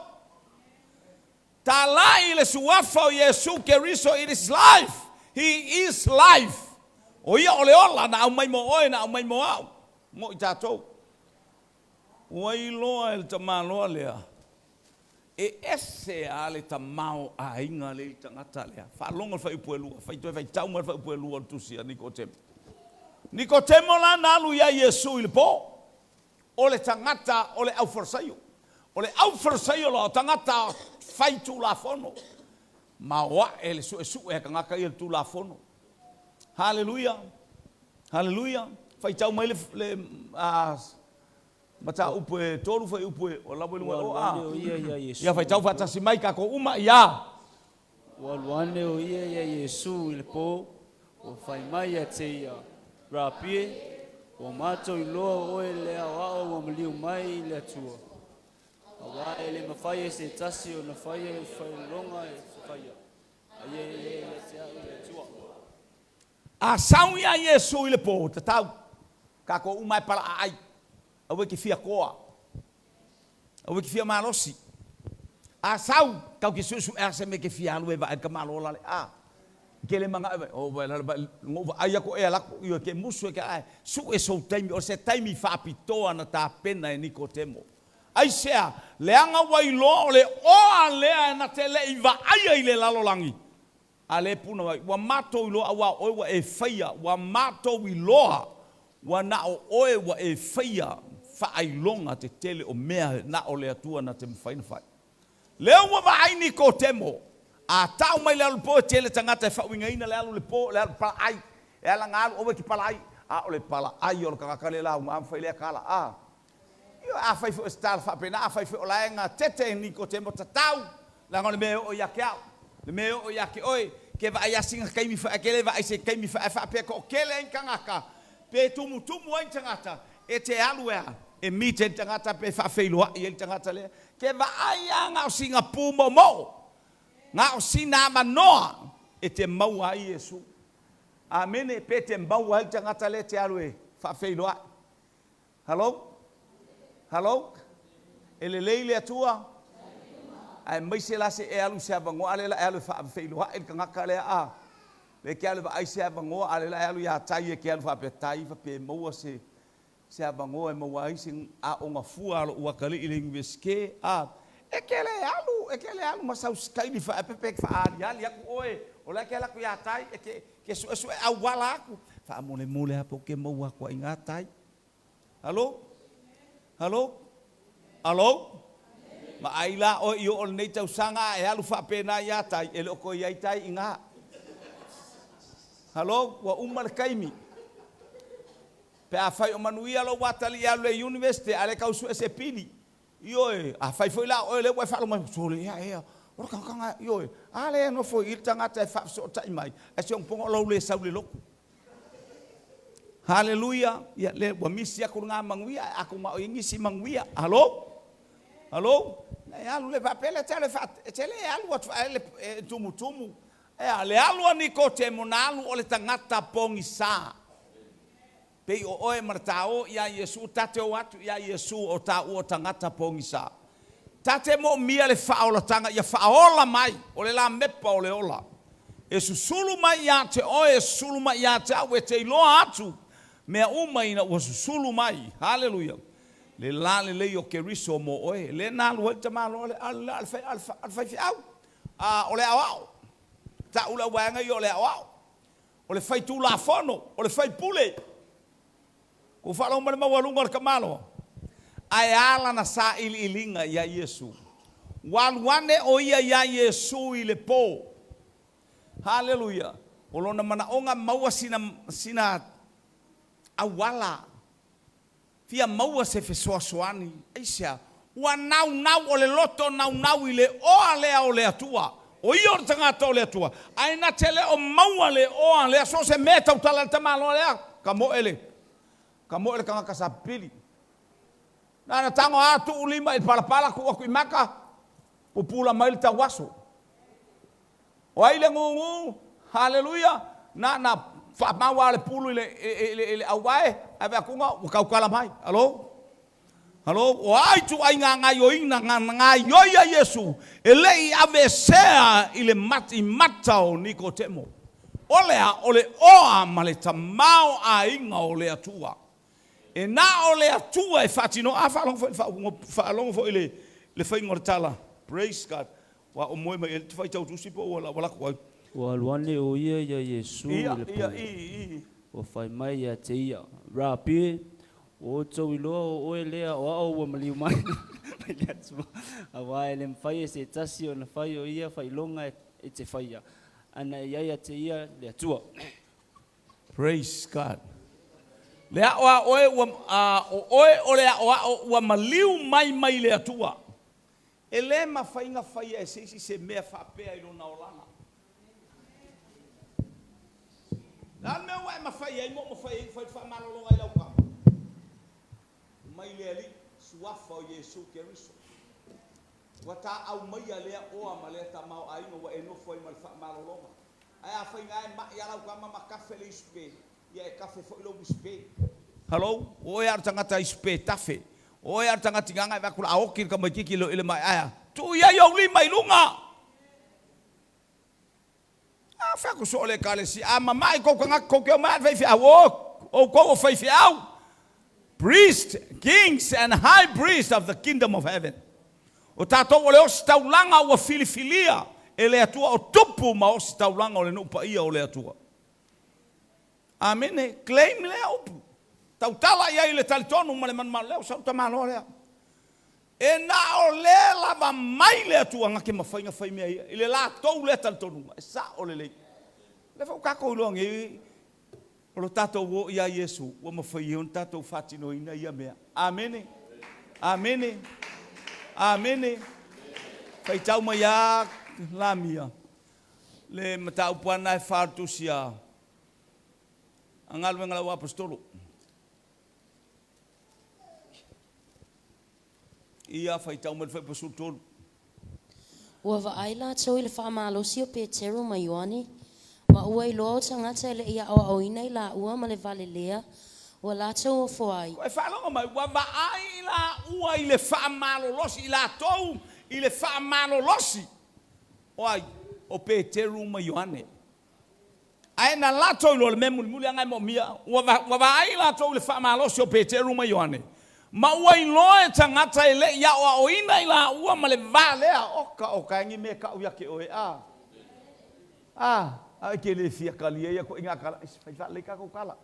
Speaker 3: Talai le suafa o Iesu Keriso, it is life, He is life. O ia o le ola na aumai mo oe, na aumai mo au, mo i tatou. Ua iloa e le tamaloa lea, e ese a le tamaoaiga lea i le tagata lea. Faalogo le fuaiupu e lua, fai toe faitau mai le fuaiupu e lua o le tusi a Nikotemo. Nikotemo la na alu ia Iesu i le po. O le tagata o le aufarasaio. O le aufarasaio la o tagata fai tulafono. Maoae le suesue a tagata ia le tulafono. Haleluia! Haleluia! Faitau mai le, le a, mataupu e tolu fuaiupu e, o la ua i luga o a. Ia faitau faatasi mai tatou uma, ia.
Speaker 1: Ua alu ane o ia iā Iesū i le pō, ua fai mai ia te ia, Rabi, ua matou iloa o oe le aoao ua maliu mai i le Atua, auā e le mafai e se tasi ona faia i faailoga e faia, a ia i ai ia te au le Atua.
Speaker 3: A sau iā Iesū i le pō, tatau, tatou uma e pala'a ai, aua e te fia toa, Aua e te fia malosi. A sau, tau te suesuea se mea e te fia alu e vaai le tamaloa lale. A, ke le mana'o e vaai, oh, vaai lale, vaai, na ou vaai atu e alu atu, ioe, ke musu e ke ae, sue sou taimi, o se taimi faapitoa na tapena e Nikotemo. Aisea? Leaga ua iloa o le oa lea na te le i vaaia i le lalolagi. A le puna mai, ua matou iloa auā o oe ua e faia, ua matou iloa ua na o oe ua e faia faailoga tetele o mea na o le Atua na te mafai na fai. Lea ua vaai Nikotemo, a tau mai le alu po e tele tagata e faauigaina le alu le po, le alu palaai, e ala na alu aua e te palaai, a o le palaai o le tagata le lauga ma fai lea tala, a. Ioe, afai foi o se tala faapena, afai foi o la e gatete Nikotemo tatau, leaga o le mea e oo ia te au, le mea e oo ia te oe, ke vaai a sina taimi foi ae ke le vaai se taimi foi ae faapea toatele ai ni tagata, pe tumutumu ai ni tagata, e te alu e a? E meet ai le tagata pe faafeiloai ai le tagata lea. Ke vaai a na o sina pu moomoo, na o sina avanoa e te maua ai Iesu. Amene, pe te maua ai le tagata lea e te alu e faafeiloai. Hello? Hello? E lelei le Atua? Aemaise la se e alu i se avanoa, a lea la e alu e faafeiloai le tagata lea, a lea e te alu e vaai se avanoa, a lea la e alu ia Tai e te alu faapea, Tai, faapea e maua se se avanoa e maua ai se aoga fua a lo'u atalii i le Iunivesite, a, e te le alu, e te le alu ma sau sikaili faaepepe e te faaaliali atu oe, o la e te alu atu ia tai, e te, te suesue auala atu, faamolemole lava pe ou te maua atu ai i ina tai. Alo? Alo? Alo? Vaai la oe i oo lenei tausaga a e alu faapena ia tai, e le o toe i ai tai i ina. Alo? Ua uma le taimi. Pe afai o manuia lou atalii e alu i le University a le tau sue se pili. Ioe, afai foi la o oe lea ua e faalogo mai, sole ea ea, o le tagata, ioe, a lea e nofo i i le tagata e faafesootai mai, ae si ona pono o lou le sau i le lotu. Haleluia! Ia, lea ua misi atu lena manuia, ae atonu o i ai nisi manuia. Alo? Alo? E alu le faapea lea, e te, e te le alu atu e tumutumu. Ea, le alu a Nikotemo na alu o le tagata pogisa. Pei o oe ma le taō iā Iesu, ta te o atu iā Iesu o tāua o tagata pogisa. Ta te moomia le faaolataga ia faaola mai, o le lamepa o le ola. E susulu mai iā te oe, e susulu mai iā te au, e te iloa atu mea uma ina ua susulu mai. Haleluia! Le la lelei o Keriso mo oe. Lea na alu ai le tamaloa lea, a le faifeau, a o le aoao. Ta'u le auvaega ia o le aoao. O le faitulafono, o le faipule. Ua faalogo mai le maualuga o le tamaloa, ae a lana sailiiliga iā Iesu? Ua alu ane o ia iā Iesu i le po. Haleluia! O lona manaoga maua sina, sina auala, fia maua se fesoasoani. Aisea? Ua naunau, o le loto naunau i le oa lea o le Atua. O ia o le tagata o le Atua, ae na te le o maua le oa lea, so o se mea e tautala i le tamaloa lea, ka moe le, ka moe le tagata sa pipili. Na ona tago lava tuu lima i le palapala, tuu atu i maka, pupula mai le tauaso. O ai le gugu? Haleluia! Na na faamau lava le pulu i le, i le, i le auvae, ae vaai atu ua tautala mai. Alo? Alo? O a ituaiga gaioiga na gaioi ai Iesu e le i aveesea i le mat, i mata o Nikotemo? O le a? O le oa ma le tamaoaiga o le Atua. E na o le Atua e faatinoa. A, faalogo foi i le faaupuga, faalogo foi i le, le faiga o le tala. Praise God. Ua o moe mai e te faitau tusi po ua lau atu ai.
Speaker 1: Ua alu ane o ia iā Iesu i le
Speaker 3: po.
Speaker 1: Ua fai mai ia te ia, Rabi, ua outou iloa o oe lea o ao ua maliu mai mai le Atua, auā e le mafai e se tasi ona fai o ia faailoga e te faia, ana e i ai ia te ia le Atua.
Speaker 3: Praise God. Le ao a oe ua, a, o oe o le aoao ua maliu mai mai le Atua. E le mafai na faia e se isi se mea faapea i lona olaga. Le a le mea ua e mafai ai ma ou mafai ai ona fai le faamalologa i lau tama? Mai le Alii, Suafa o Iesu Keriso. Ua ta aumaia lea oa ma lea tamaoaiga ua e nofo ai ma le faamalologa. Ae afai na e ma'i a lau tama ma tafe le isupe, ia e tafe foi lou isupe. Hello, o oe a o le tagata isupe tafe. O oe a o le tagata tigaga e vaai atu la a oti le tamaititi i le ma'i ae a? Tuu i ai ou lima i luga! A fai atu soo le Ekalesia, a mama'i kou tagata kou te omai a le faifeau, o outou o faifeau, priest, kings and high priest of the kingdom of heaven. O tatou o le ositaulaga ua filifilia e le Atua o tupu ma ositaulaga o le nuu paia o le Atua. Amene. Claim lea upu. Tautala i ai le talitonu ma le manumalo lea o sau tamaloa lea. E na o le lava mai le Atua na te mafai na fai mea ia i le latou lea talitonuga. E sao lelei. O lea foi ua tatou iloa nei o lo tatou o ia Iesu ua mafai ai ona tatou faatinoina ia mea. Amene. Amene. Amene. Faitau mai a Lamia le mataupu lava lena e fa o le tusi a Galuega a le Auaposetolo. Ia faitau mai le Fuaiupu 13.
Speaker 4: Ua vaai latou i le faamalosi o Petero ma Ioane, ma ua iloa o tagata e le i aoaoina i laua ma le valelea ua latou ofo ai.
Speaker 3: E faalogo mai, ua vaai i laua i le faamalolosi, i latou i le faamalolosi o ai? O Peteru ma Ioane. Ae na latou iloa le mea mulimuli lava na e moomia, ua ua vaai latou i le faamalosi o Peteru ma Ioane, ma ua iloa e tagata e le i aoaoina i laua ma le va lea, oka oka e ni mea e kau ia te oe, a, a, a e te le fia talia ia ituaiga tala, aise, fai faalelei tatou tala.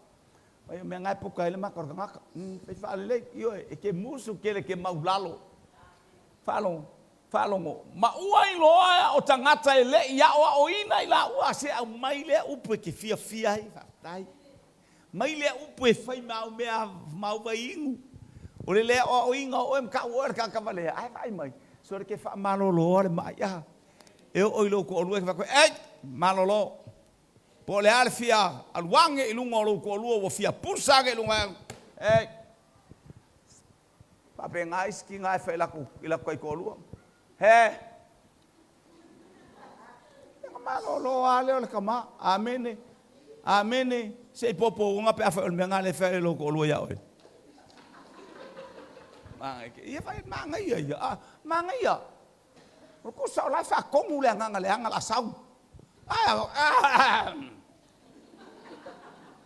Speaker 3: Ai o mea na e poka ai le mata o le tagata. Fai faalelei, ioe, e te musu tele e te maulalo. Faalogo, faalogo, ma ua iloa o tagata e le i aoaoina i laua, se aumai lea upu e te fiafia ai, faafetai. Mai lea upu e fai ma au mea, ma au vaiinu. O le le aoaoina o oe ma tau oe o le tagata valea, ae vaai mai, sole ke faamalolo le ma'i, a. E oo i lou toalua e te fai atu ai, ei, malolo. Po o le a le fia alu ane i luga o lou toalua ua fia pusa ane i luga e, ei. Faapena isi tina e fai i latou taitoalua. He! Ona malolo lava lea o le tama. Amene. Amene. Se i popouga pe afai o le mea lena lea e fai ai lou toalua ia oe. Ia fai, manaia ia. Ah, manaia. O le tusa o la e faatonu le agaga leaga o le a sau. Ae,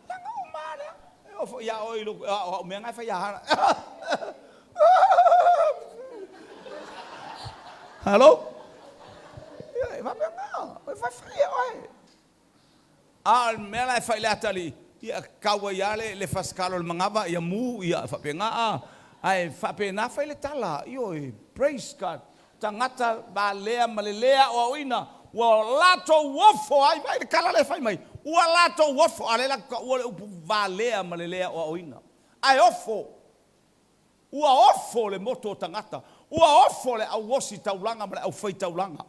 Speaker 3: Leaga uma lava lea. E oo foi ia oe i lou, o au mea na e fai ia Hana. Hello? Ia, e faapena, e faifai e oe. A o le mea la e fai i le atalii, ia tau ai lava le fasikalo i le manava, ia mu, ia faapena a. Ae faapena fai le tala, ioe, praise God. Tagata valea ma le lē aoaoina, ua latou ofo ai, vaai i le tala lea e fai mai, ua latou ofo, a o lea la te taua le upu valea ma le lē aoaoina, ae ofo, ua ofo le moto o tagata, ua ofo le au ositaulaga ma le aufaitaulaga,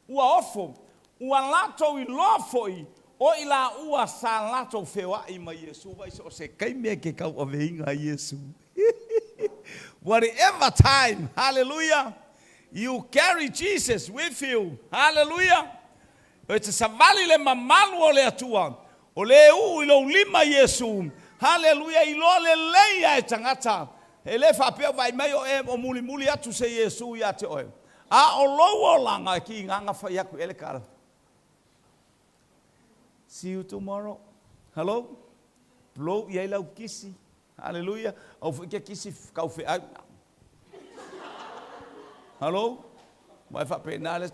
Speaker 3: ua ofo, ua latou iloa foi o i laua sa latou feoai ma Iesu, vaai so o se taimi e ke tauaveina ai Iesu. Whatever time, hallelujah, you carry Jesus with you, hallelujah. E te savali le mamalu o le Atua, o le uu i lou lima Iesu, hallelujah, iloa lelei lava e tagata, e le faapea o vaai mai o e o mulimuli atu se Iesu ia te oe. A o lou olaga e kigaga fai atu i ai le tala. See you tomorrow. Hello? Blow i ai lau kisi. Haleluia! Aua foi ke kisi kau feau. Hello? Aua e faapena le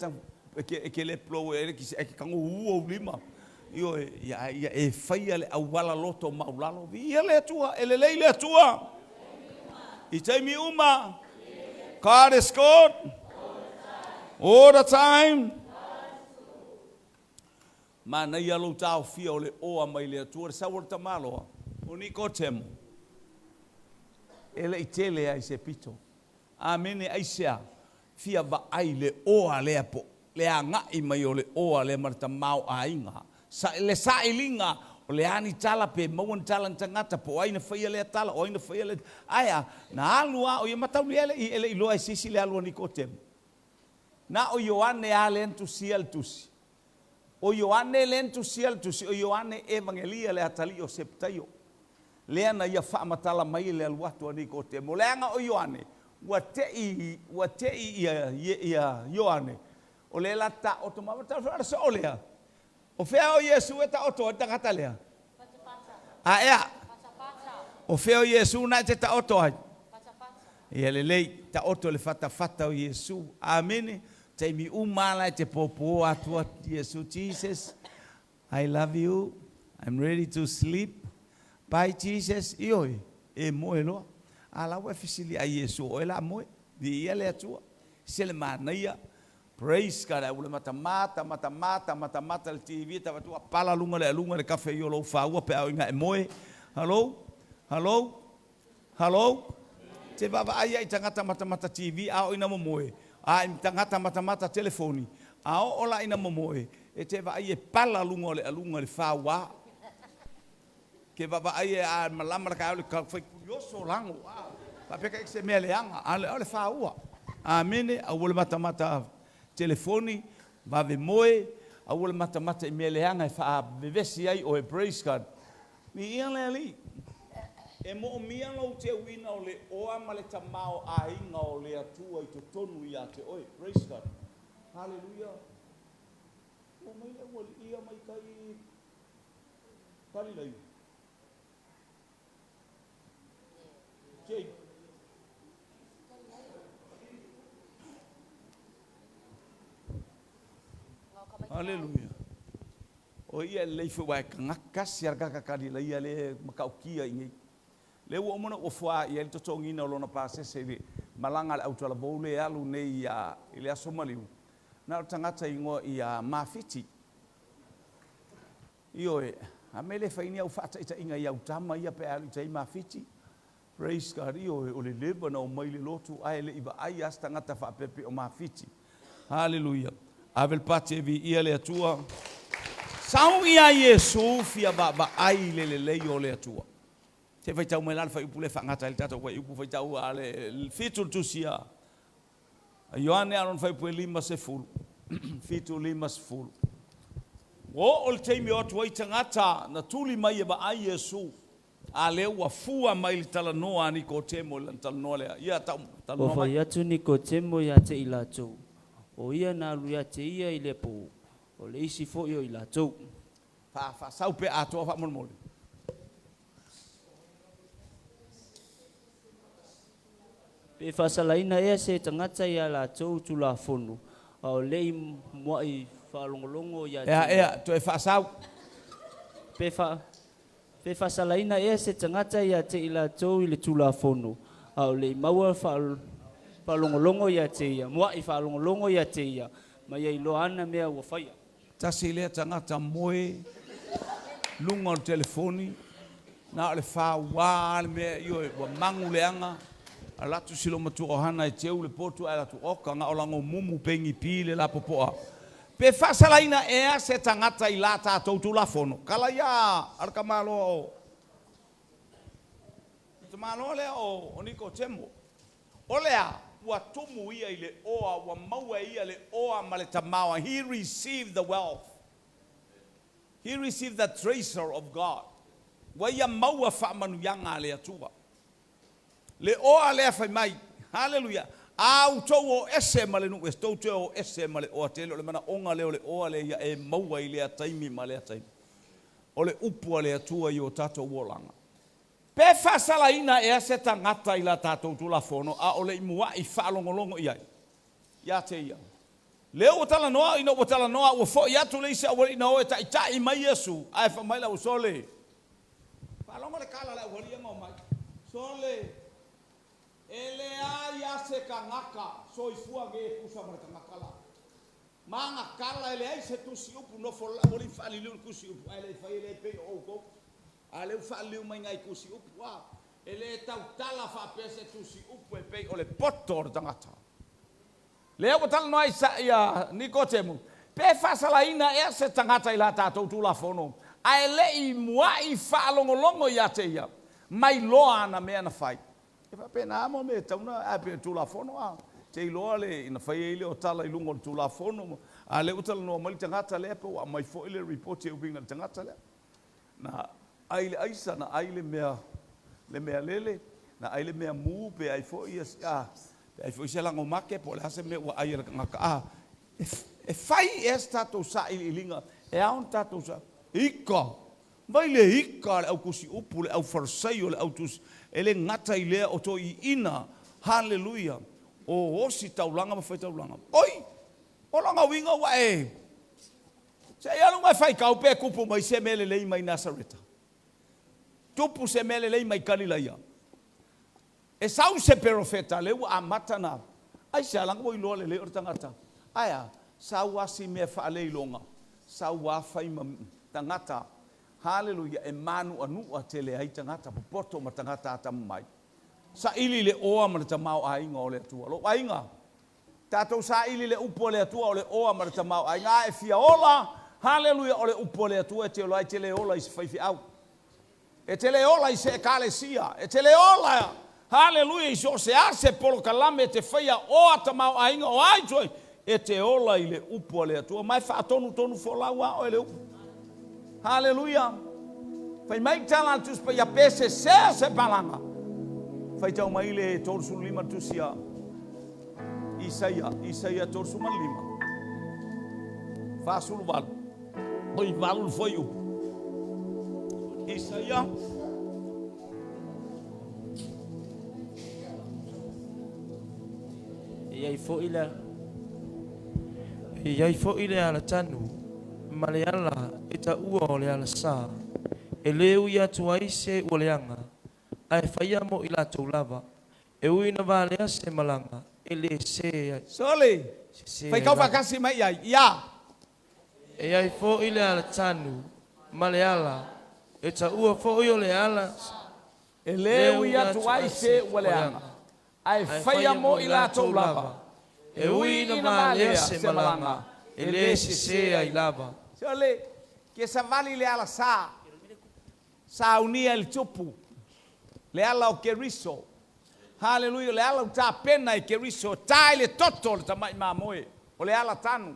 Speaker 3: e ke, e ke le blow e le kisi, e ke tago u ou lima. Ioe, ia, ia e faia le auala loto maulalo. Viia le Atua, e lelei le Atua. I taimi uma. God is good. All the time. Manaia lou taofia o le oa mai le Atua, le sau o le tamaloa, o Nikotemo. E le i tele ai se pito. Amene, aisea? Fia vaai le oa lea po le agai mai o le oa lea ma le tamaoaiga. Sa, le sailiga, o le a ni tala pe maua ni tala ni tagata, po o ai na faia lea tala, o ai na faia lea, ae a, na alu a o ia mataulia e le i, e le i iloa e se isi le alu a Nikotemo. Na o Ioane a lea na tusia le tusi. ʻO Ioane lea na tusia le tusi, ʻo Ioane Evagelia le atalii o Sepetaio, lea na ia faamatala mai i le alu atu a Nikotemo. Leaga ʻo Ioane, ua teʻi, ua teʻi ia, ia Ioane, o lea la taoto ma, tau le soo lea. O fea o Iesu e taoto ai le tagata lea? A ea? O fea o Iesu na e te taoto ai? Ia lelei, taoto i le fatafata o Iesu. Amene. Taimi uma lava la e te pōpō atu a Iesu, Jesus, I love you, I'm ready to sleep, bye Jesus, ioe, e moe loa. A la ua e fesili ia Iesu, o oe la moe? Viia le Atua. Se le manaia. Praise God, ai ua le matamata, matamata, matamata le TV, tau atu ua pala luga le aluga le kafe i o lou faua pe a oo ina e moe. Hello? Hello? Hello? Te vaavaai ai i tagata matamata TV a oo ina momoe, a i tagata matamata telefoni, a oo la ina momoe, e te vaai e pala luga o le aluga i le faua. Ke vaavaai e a malama le taeao i le fai kurioso lago, a faapea ka se mea leaga, a o le faua. Amene, aua le matamata telefoni, vave moe, aua le matamata i mea leaga e faavevesi ai oe, praise God. Viia le Alii. E moomia lou teuina o le oa ma le tamaoaiga o le Atua i totonu ia te oe. Praise God. Hallelujah. Ua mai le aualii ia mai tai Kalilaia. Jake. Haleluia. O ia e lelei foi aua e kasi lava le tagata Kalilaia lea e matautia i inei. Lea ua uma ona ou ofoa i ai le totogiina o lona pasese i le malaga a le autalavou lea e alu nei i le Aso Maliu, na o le tagata e igoa ia Mafiti. Ioe, a mea e le fai ai ni au faataitaiga i au tama ia pe a alu i tai Mafiti? Praise God, ioe, o le leva ona omai i le lotu ae le i vaai lava se tagata faapea pei o Mafiti. Haleluia. Ave le pati e viia le Atua. Sau ia Iesu fia vaavaai i le lelei o le Atua. Se i faitau mai la le fuaiupu lea e faagata ai le tatou fuaiupu, faitau a le 7 le tusi a Ioane a lona fuaiupu e 50, 7, 50. Ua oo le taimi e o atu ai tagata na tuli mai e vaai Iesu, a lea ua fua mai le talanoa a Nikotemo i lana talanoa lea. Ia, tau,
Speaker 5: Ua
Speaker 3: talanoa mai.
Speaker 5: fai atu Nikotemo ia te i latou, O ia na alu ia te ia i le po, o le isi foi o i latou.
Speaker 3: Fa, faasau pea atoa faamolemole.
Speaker 5: Pe faasalaina ea se tagata i a latou Tulafono, a o le i mua'i faalogologo ia te
Speaker 3: Ea,
Speaker 5: ia.
Speaker 3: ea, toe faasau.
Speaker 5: Pe fa, pe faasalaina ea se tagata ia te i latou i le Tulafono, a o le i maua faalogologo ia te ia, mua'i faalogologo ia te ia, ma ia iloa ana mea ua faia.
Speaker 3: Tasi lea tagata moe luga o le telefoni, na o le fauā le mea, ioe, ua magu leaga, alu atu si loomatua ohana e teu le potu ae alu atu, oka, na o lago mumu pegipi le lapopoa. Pe faasalaina ea se tagata i la tatou Tulafono? Kala ia a le tamaloa o le tamaloa lea o Nikotemo. O le a? Ua tumu ia i le oa, ua maua e ia le oa ma le tamaoaiga. He received the wealth. He received the treasure of God. Ua ia maua faamanuiaga a le Atua. Le oa lea fai mai. Haleluia. A outou o ese ma le nuu, e tou te o ese ma le oa tele. O le manaoga lea o le oa lea ia e maua i lea taimi ma lea taimi. O le upu a le Atua i o tatou olaga. Pe faasalaina ea se tagata i la tatou Tulafono a o le i mua'i faalogologo i ai ia te ia? Lea ua talanoa, ina ua talanoa ua fo'i atu le isi aualii na o e taita'i mai Iesu, ae fai mai le au, Sole! Faalogo le kala a le aualii ia ma omai, Sole! E leai a se tagata soifua nei e tusa ma le tagata la. Ma ana tala e leai se tusi upu, nofo le aualii faaliliu i le tusi upu, ae le i fai e le pei o outou. A lea ua faaliliu mai nai tusi upu, a e le tautala faapea se tusi upu e pei o le poto o le tagata. Lea ua talanoa ai sa, ia Nikotemu, pe faasalaina ea se tagata i la tatou Tulafono, ae le i mua'i faalogologo ia te ia, mai loa ana mea na fai. E faapena mo mea e tatau ona ae pei o le Tulafono a te iloa le na fai ai lea o tala i luga o le Tulafono, a lea ua talanoa mai le tagata lea pe ua aumai foi le report e uiga i le tagata lea. Na ai le aisa, na ai le mea, le mea lele, na ai le mea mu, pe ai foi ia, a, pe ai foi se lagomake, po o le a se mea ua ai e le tagata. A, e, e fai ea se tatou sailiiliga, e ao ona tatou sa, ika, vai le ika a le au tusi upu, le au Farisaio, le au tusi, e le gata i lea o toeaiina, haleluia, o osi taulaga ma faitaulaga. Oi! O lona uiga ua e Se i alu mai faitau pe tupu mai se mea lelei mai Nasareta. Tupu se mea lelei mai Kalilaia. E sau se perofeta lea ua amata na aisea leaga ua iloa lelei o le tagata. Ae a? Sau a si mea faaleiloga, sau a fai ma tagata. Haleluia, e mānuʻanuʻa tele ai tagata popoto ma tagata atamamai. Saili le oa ma le tamaoaiga o le Atua. Lou aiga, Tatou saili le upu a le Atua o le oa ma le tamaoaiga a e fia ola, haleluia, o le upu a le Atua e te ola ai, e te le ola i se faifeau, e te le ola i se ekalesia, e te le ola, haleluia, i so o se a se polokalame e te faia oa tamaoaiga o ai toe, e te ola i le upu a le Atua, ma e faatonutonu folau a oe le upu. Haleluia! Fai mai le tala a le Tusi Paia, pe sesea se palaga. Faitau mai le 35 tusi a Isaia, Isaia 35, 48, oi, 8 le fuaiupu. Isaia.
Speaker 5: E iai fo'i le
Speaker 2: E iai fo'i le alatanu ma le ala e ta'ua o le alasā e lē ui atu ai se ua leaga ae faia mo i latou lava e ui ina valea se malaga e lē sē ai
Speaker 3: Sole.
Speaker 2: sesē ai
Speaker 3: Faitau
Speaker 2: lava.
Speaker 3: faatasi mai i ai. Ia.
Speaker 2: E iai fo'i le alatanu ma le ala e ta'ua fo'i o le ala
Speaker 3: E lē ui atu ai se ua leaga ae faia mo i latou lava
Speaker 2: e ui ina valea se malaga e lē sesē ai lava.
Speaker 3: Sole, ke savali le ala sa. Saunia i le tupu. Le ala o Keriso. Haleluia, le ala o tapena i Keriso. Ta i le toto o le tama'i mamoe. O le ala tanu.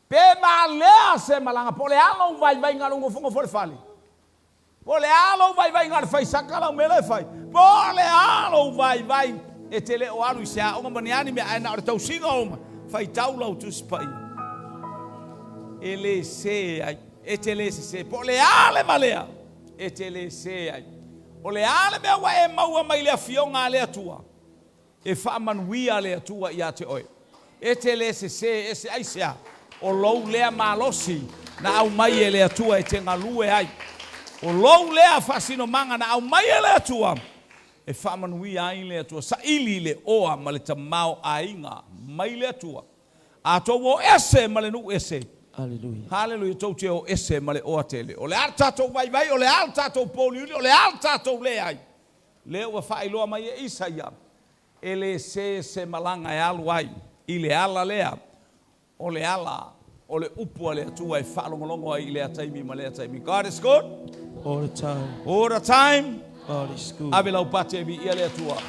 Speaker 3: Pe malea se malaga po o le a lou vaivaiga i lou nofonofo i le fale. Po o le a lou vaivaiga i le faisaka lau mea la e fai. Po o le a lou vaivai e te le o alu i se aoga ma ni a ni mea ae na o le tausiga o ma faitau lau Tusi Paia. E le sē ai. E te le sesē. Po o le a le valea, e te le sē ai. O le a le mea ua e maua mai le Afioga a le Atua, e faamanuia le Atua ia te oe. E te le sesē, e se aisea? O lou lea malosi na aumai e le Atua e te galue ai. O lou lea faasinomaga na aumai e le Atua e faamanuia ai le Atua. Saili le oa ma le tamaoaiga mai le Atua. A tou o ese ma le nuu ese.
Speaker 2: Aleluia.
Speaker 3: Haleluia, tou te o ese ma le oa tele. O le a le tatou vaivai, o le a le tatou pōliuli, o le a le tatou leai. Lea ua faailoa mai e Isaia, e lē sē se malaga e alu ai i le ala lea, o le ala o le upu a le Atua e faalogologo ai i lea taimi ma lea taimi. God is good.
Speaker 2: All the time.
Speaker 3: All the time.
Speaker 2: God is good.
Speaker 3: Ave lau pate e viia le Atua.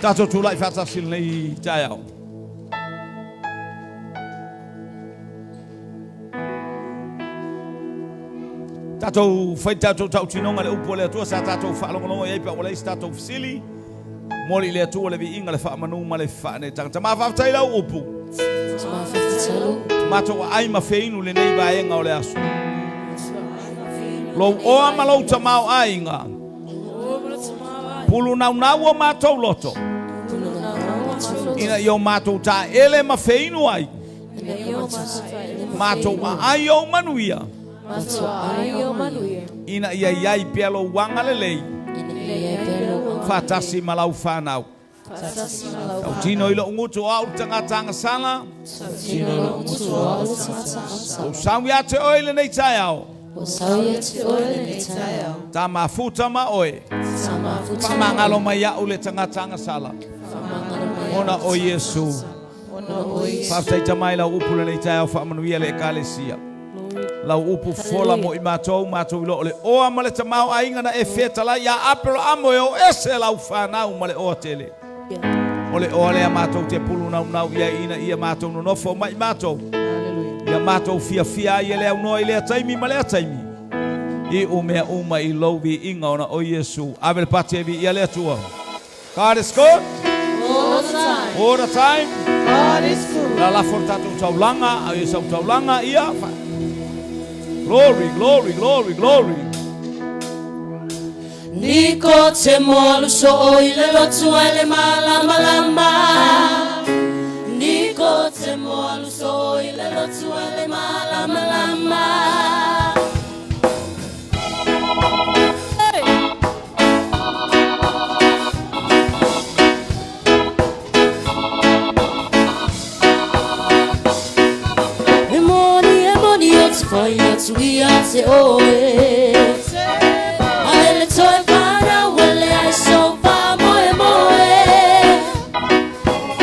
Speaker 3: Tatou tulai faatasi i lenei taeao. Tatou fai tatou tautinoga i le upu a le Atua sa tatou faalogologo i ai pe a ua leai se tatou fesili. Momoli i le Atua le viiga, le faamanu ma le faaneetaga. Tama, faafetai lau upu.
Speaker 4: Tama, faafetai lau upu.
Speaker 3: Matou aai ma feinu lenei vaega o le aso. Lou oa ma lou tamaoaiga. Pulu naunau o matou loto. Ina ia o matou taele ma feinu ai. Matou aai ou manuia. Ina ia i ai pea lou agalelei. Faatasi ma lau fanau. Tautino i lou gutu o au le tagata agasala. Ua ou sau ia te oe i lenei taeao. Ta mafuta ma oe. Faamagalo mai au le tagata agasala. Ona o Iesu. Faafetai Tama i lau upu lenei taeao faamanuia le Ekalesia. Lau upu fola mo i matou, matou iloa o le oa ma le tamaoaiga na e fetalai ia Aperahamo e o ese lau fanau ma le oa tele. O le oa lea matou te pulu naunau i ai ina ia matou nonofo mai matou. Ia matou fiafia ai e le aunoa i lea taimi ma lea taimi. Iu mea uma i lou viiga ona o Iesu. Ave le pati e viia le Atua. God is good.
Speaker 1: All the time.
Speaker 3: All the time.
Speaker 1: God is good.
Speaker 3: La lafo le tatou taulaga, a sau taulaga ia. Glory, glory, glory, glory.
Speaker 4: Niko te moalu so i le lotu ai le malamalama. Niko te moalu so i le lotu ai le malamalama. E moni, e moni o te whai atu ia te oe. Ae le toe whanau ele ai so wha moe moe.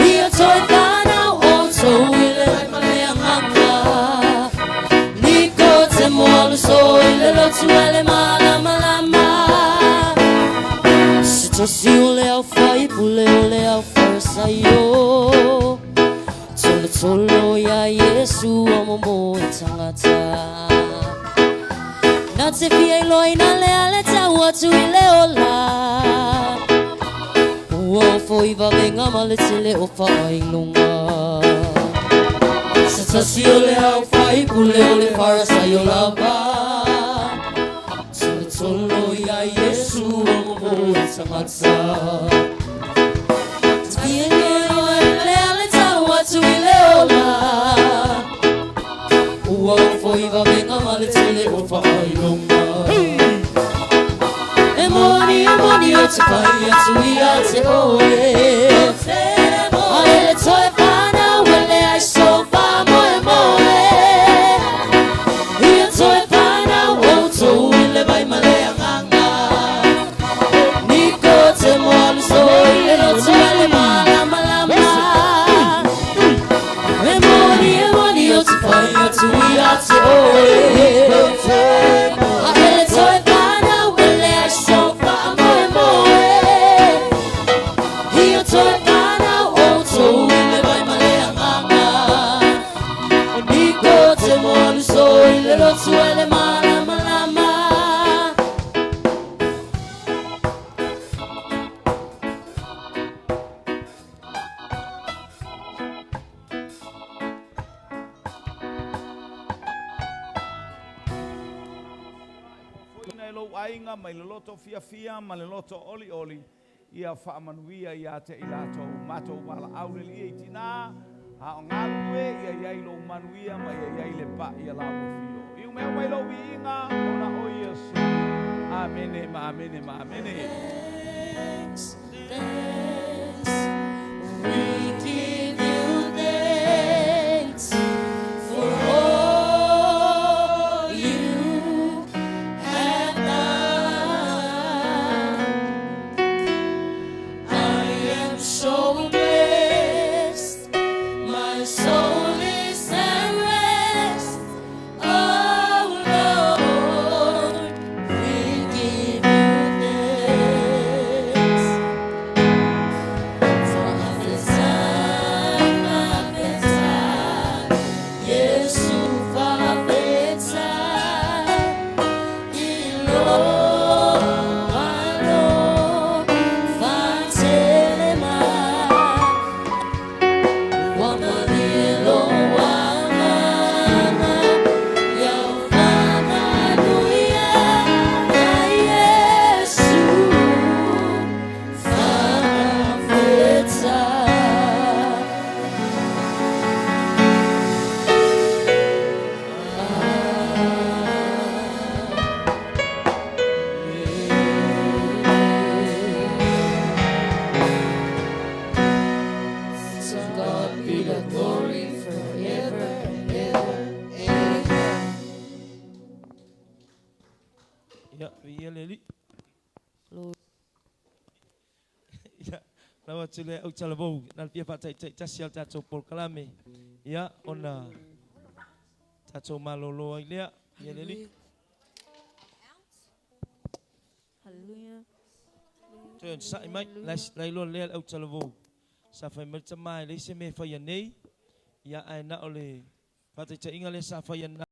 Speaker 4: Ia toe whanau o tau i le mea nganga. Niko te moalu so i le lotu ele malamalama. Se tasi o le au whai pule o le au wharasaio. Tolo tolo ia Yesu o momo e tangata. Nā te fia iloa ina le ale tau atu i le ola. Ua ofo i vavenga ma le tele o whaailoga.
Speaker 1: tasi o le au faipule o le Farisaio lava. Tolotolo ia Iesu o mo e tagata. Fia le ale tau atu i le ola. Ua o foi vavenga ma le tele o whaailonga. E moni o te pai atu ia te oe. A ele toe whanau ele ai so wha moe moe. Ia toe whanau o tau i le vai ma le anganga. Niko te moalu so i le rotu ele malama lama. E moni o te pai atu ia te oe. A ele toe whanau ele ai so wha moe moe. Ia toe whanau o tau i le vai ma le anganga. Niko te moalu so i le rotu ele malama lama.
Speaker 3: Foina e lou aiga mai le loto fiafia ma le loto olioli ia faamanuia ia te i latou matou valaau le lia i tinā a o galulue ia iai lou manuia ma ia iai le pa'i a lau afio. I umea mai lou viiga ona o Iesu. Amene ma amene ma amene.
Speaker 4: Thanks, thanks. We give you thanks for all you have done. I am so blessed. My soul is at rest. Oh Lord, we give you thanks. Fa'afetai, fa'afetai, Iesu fa'afetai, i lou alofa tele mai. Ua malie lou agaga, ia ou faamanuiaga, Iesu fa'afetai. To God be the glory forever and ever. Amen.
Speaker 2: Ia, ia le li.
Speaker 4: Lord.
Speaker 2: Ia, lau atu le au talavou, na le fia faataitai tasi a le tatou polokalame. Ia, ona tatou malolo ai lea. Ia le li.
Speaker 4: Hallelujah.
Speaker 2: Toe sa'i mai, lai loa lea le au talavou. Sa fai mai le tamā e leai se mea e faia nei. Ia, ae na o le faataitaiga lea sa faia.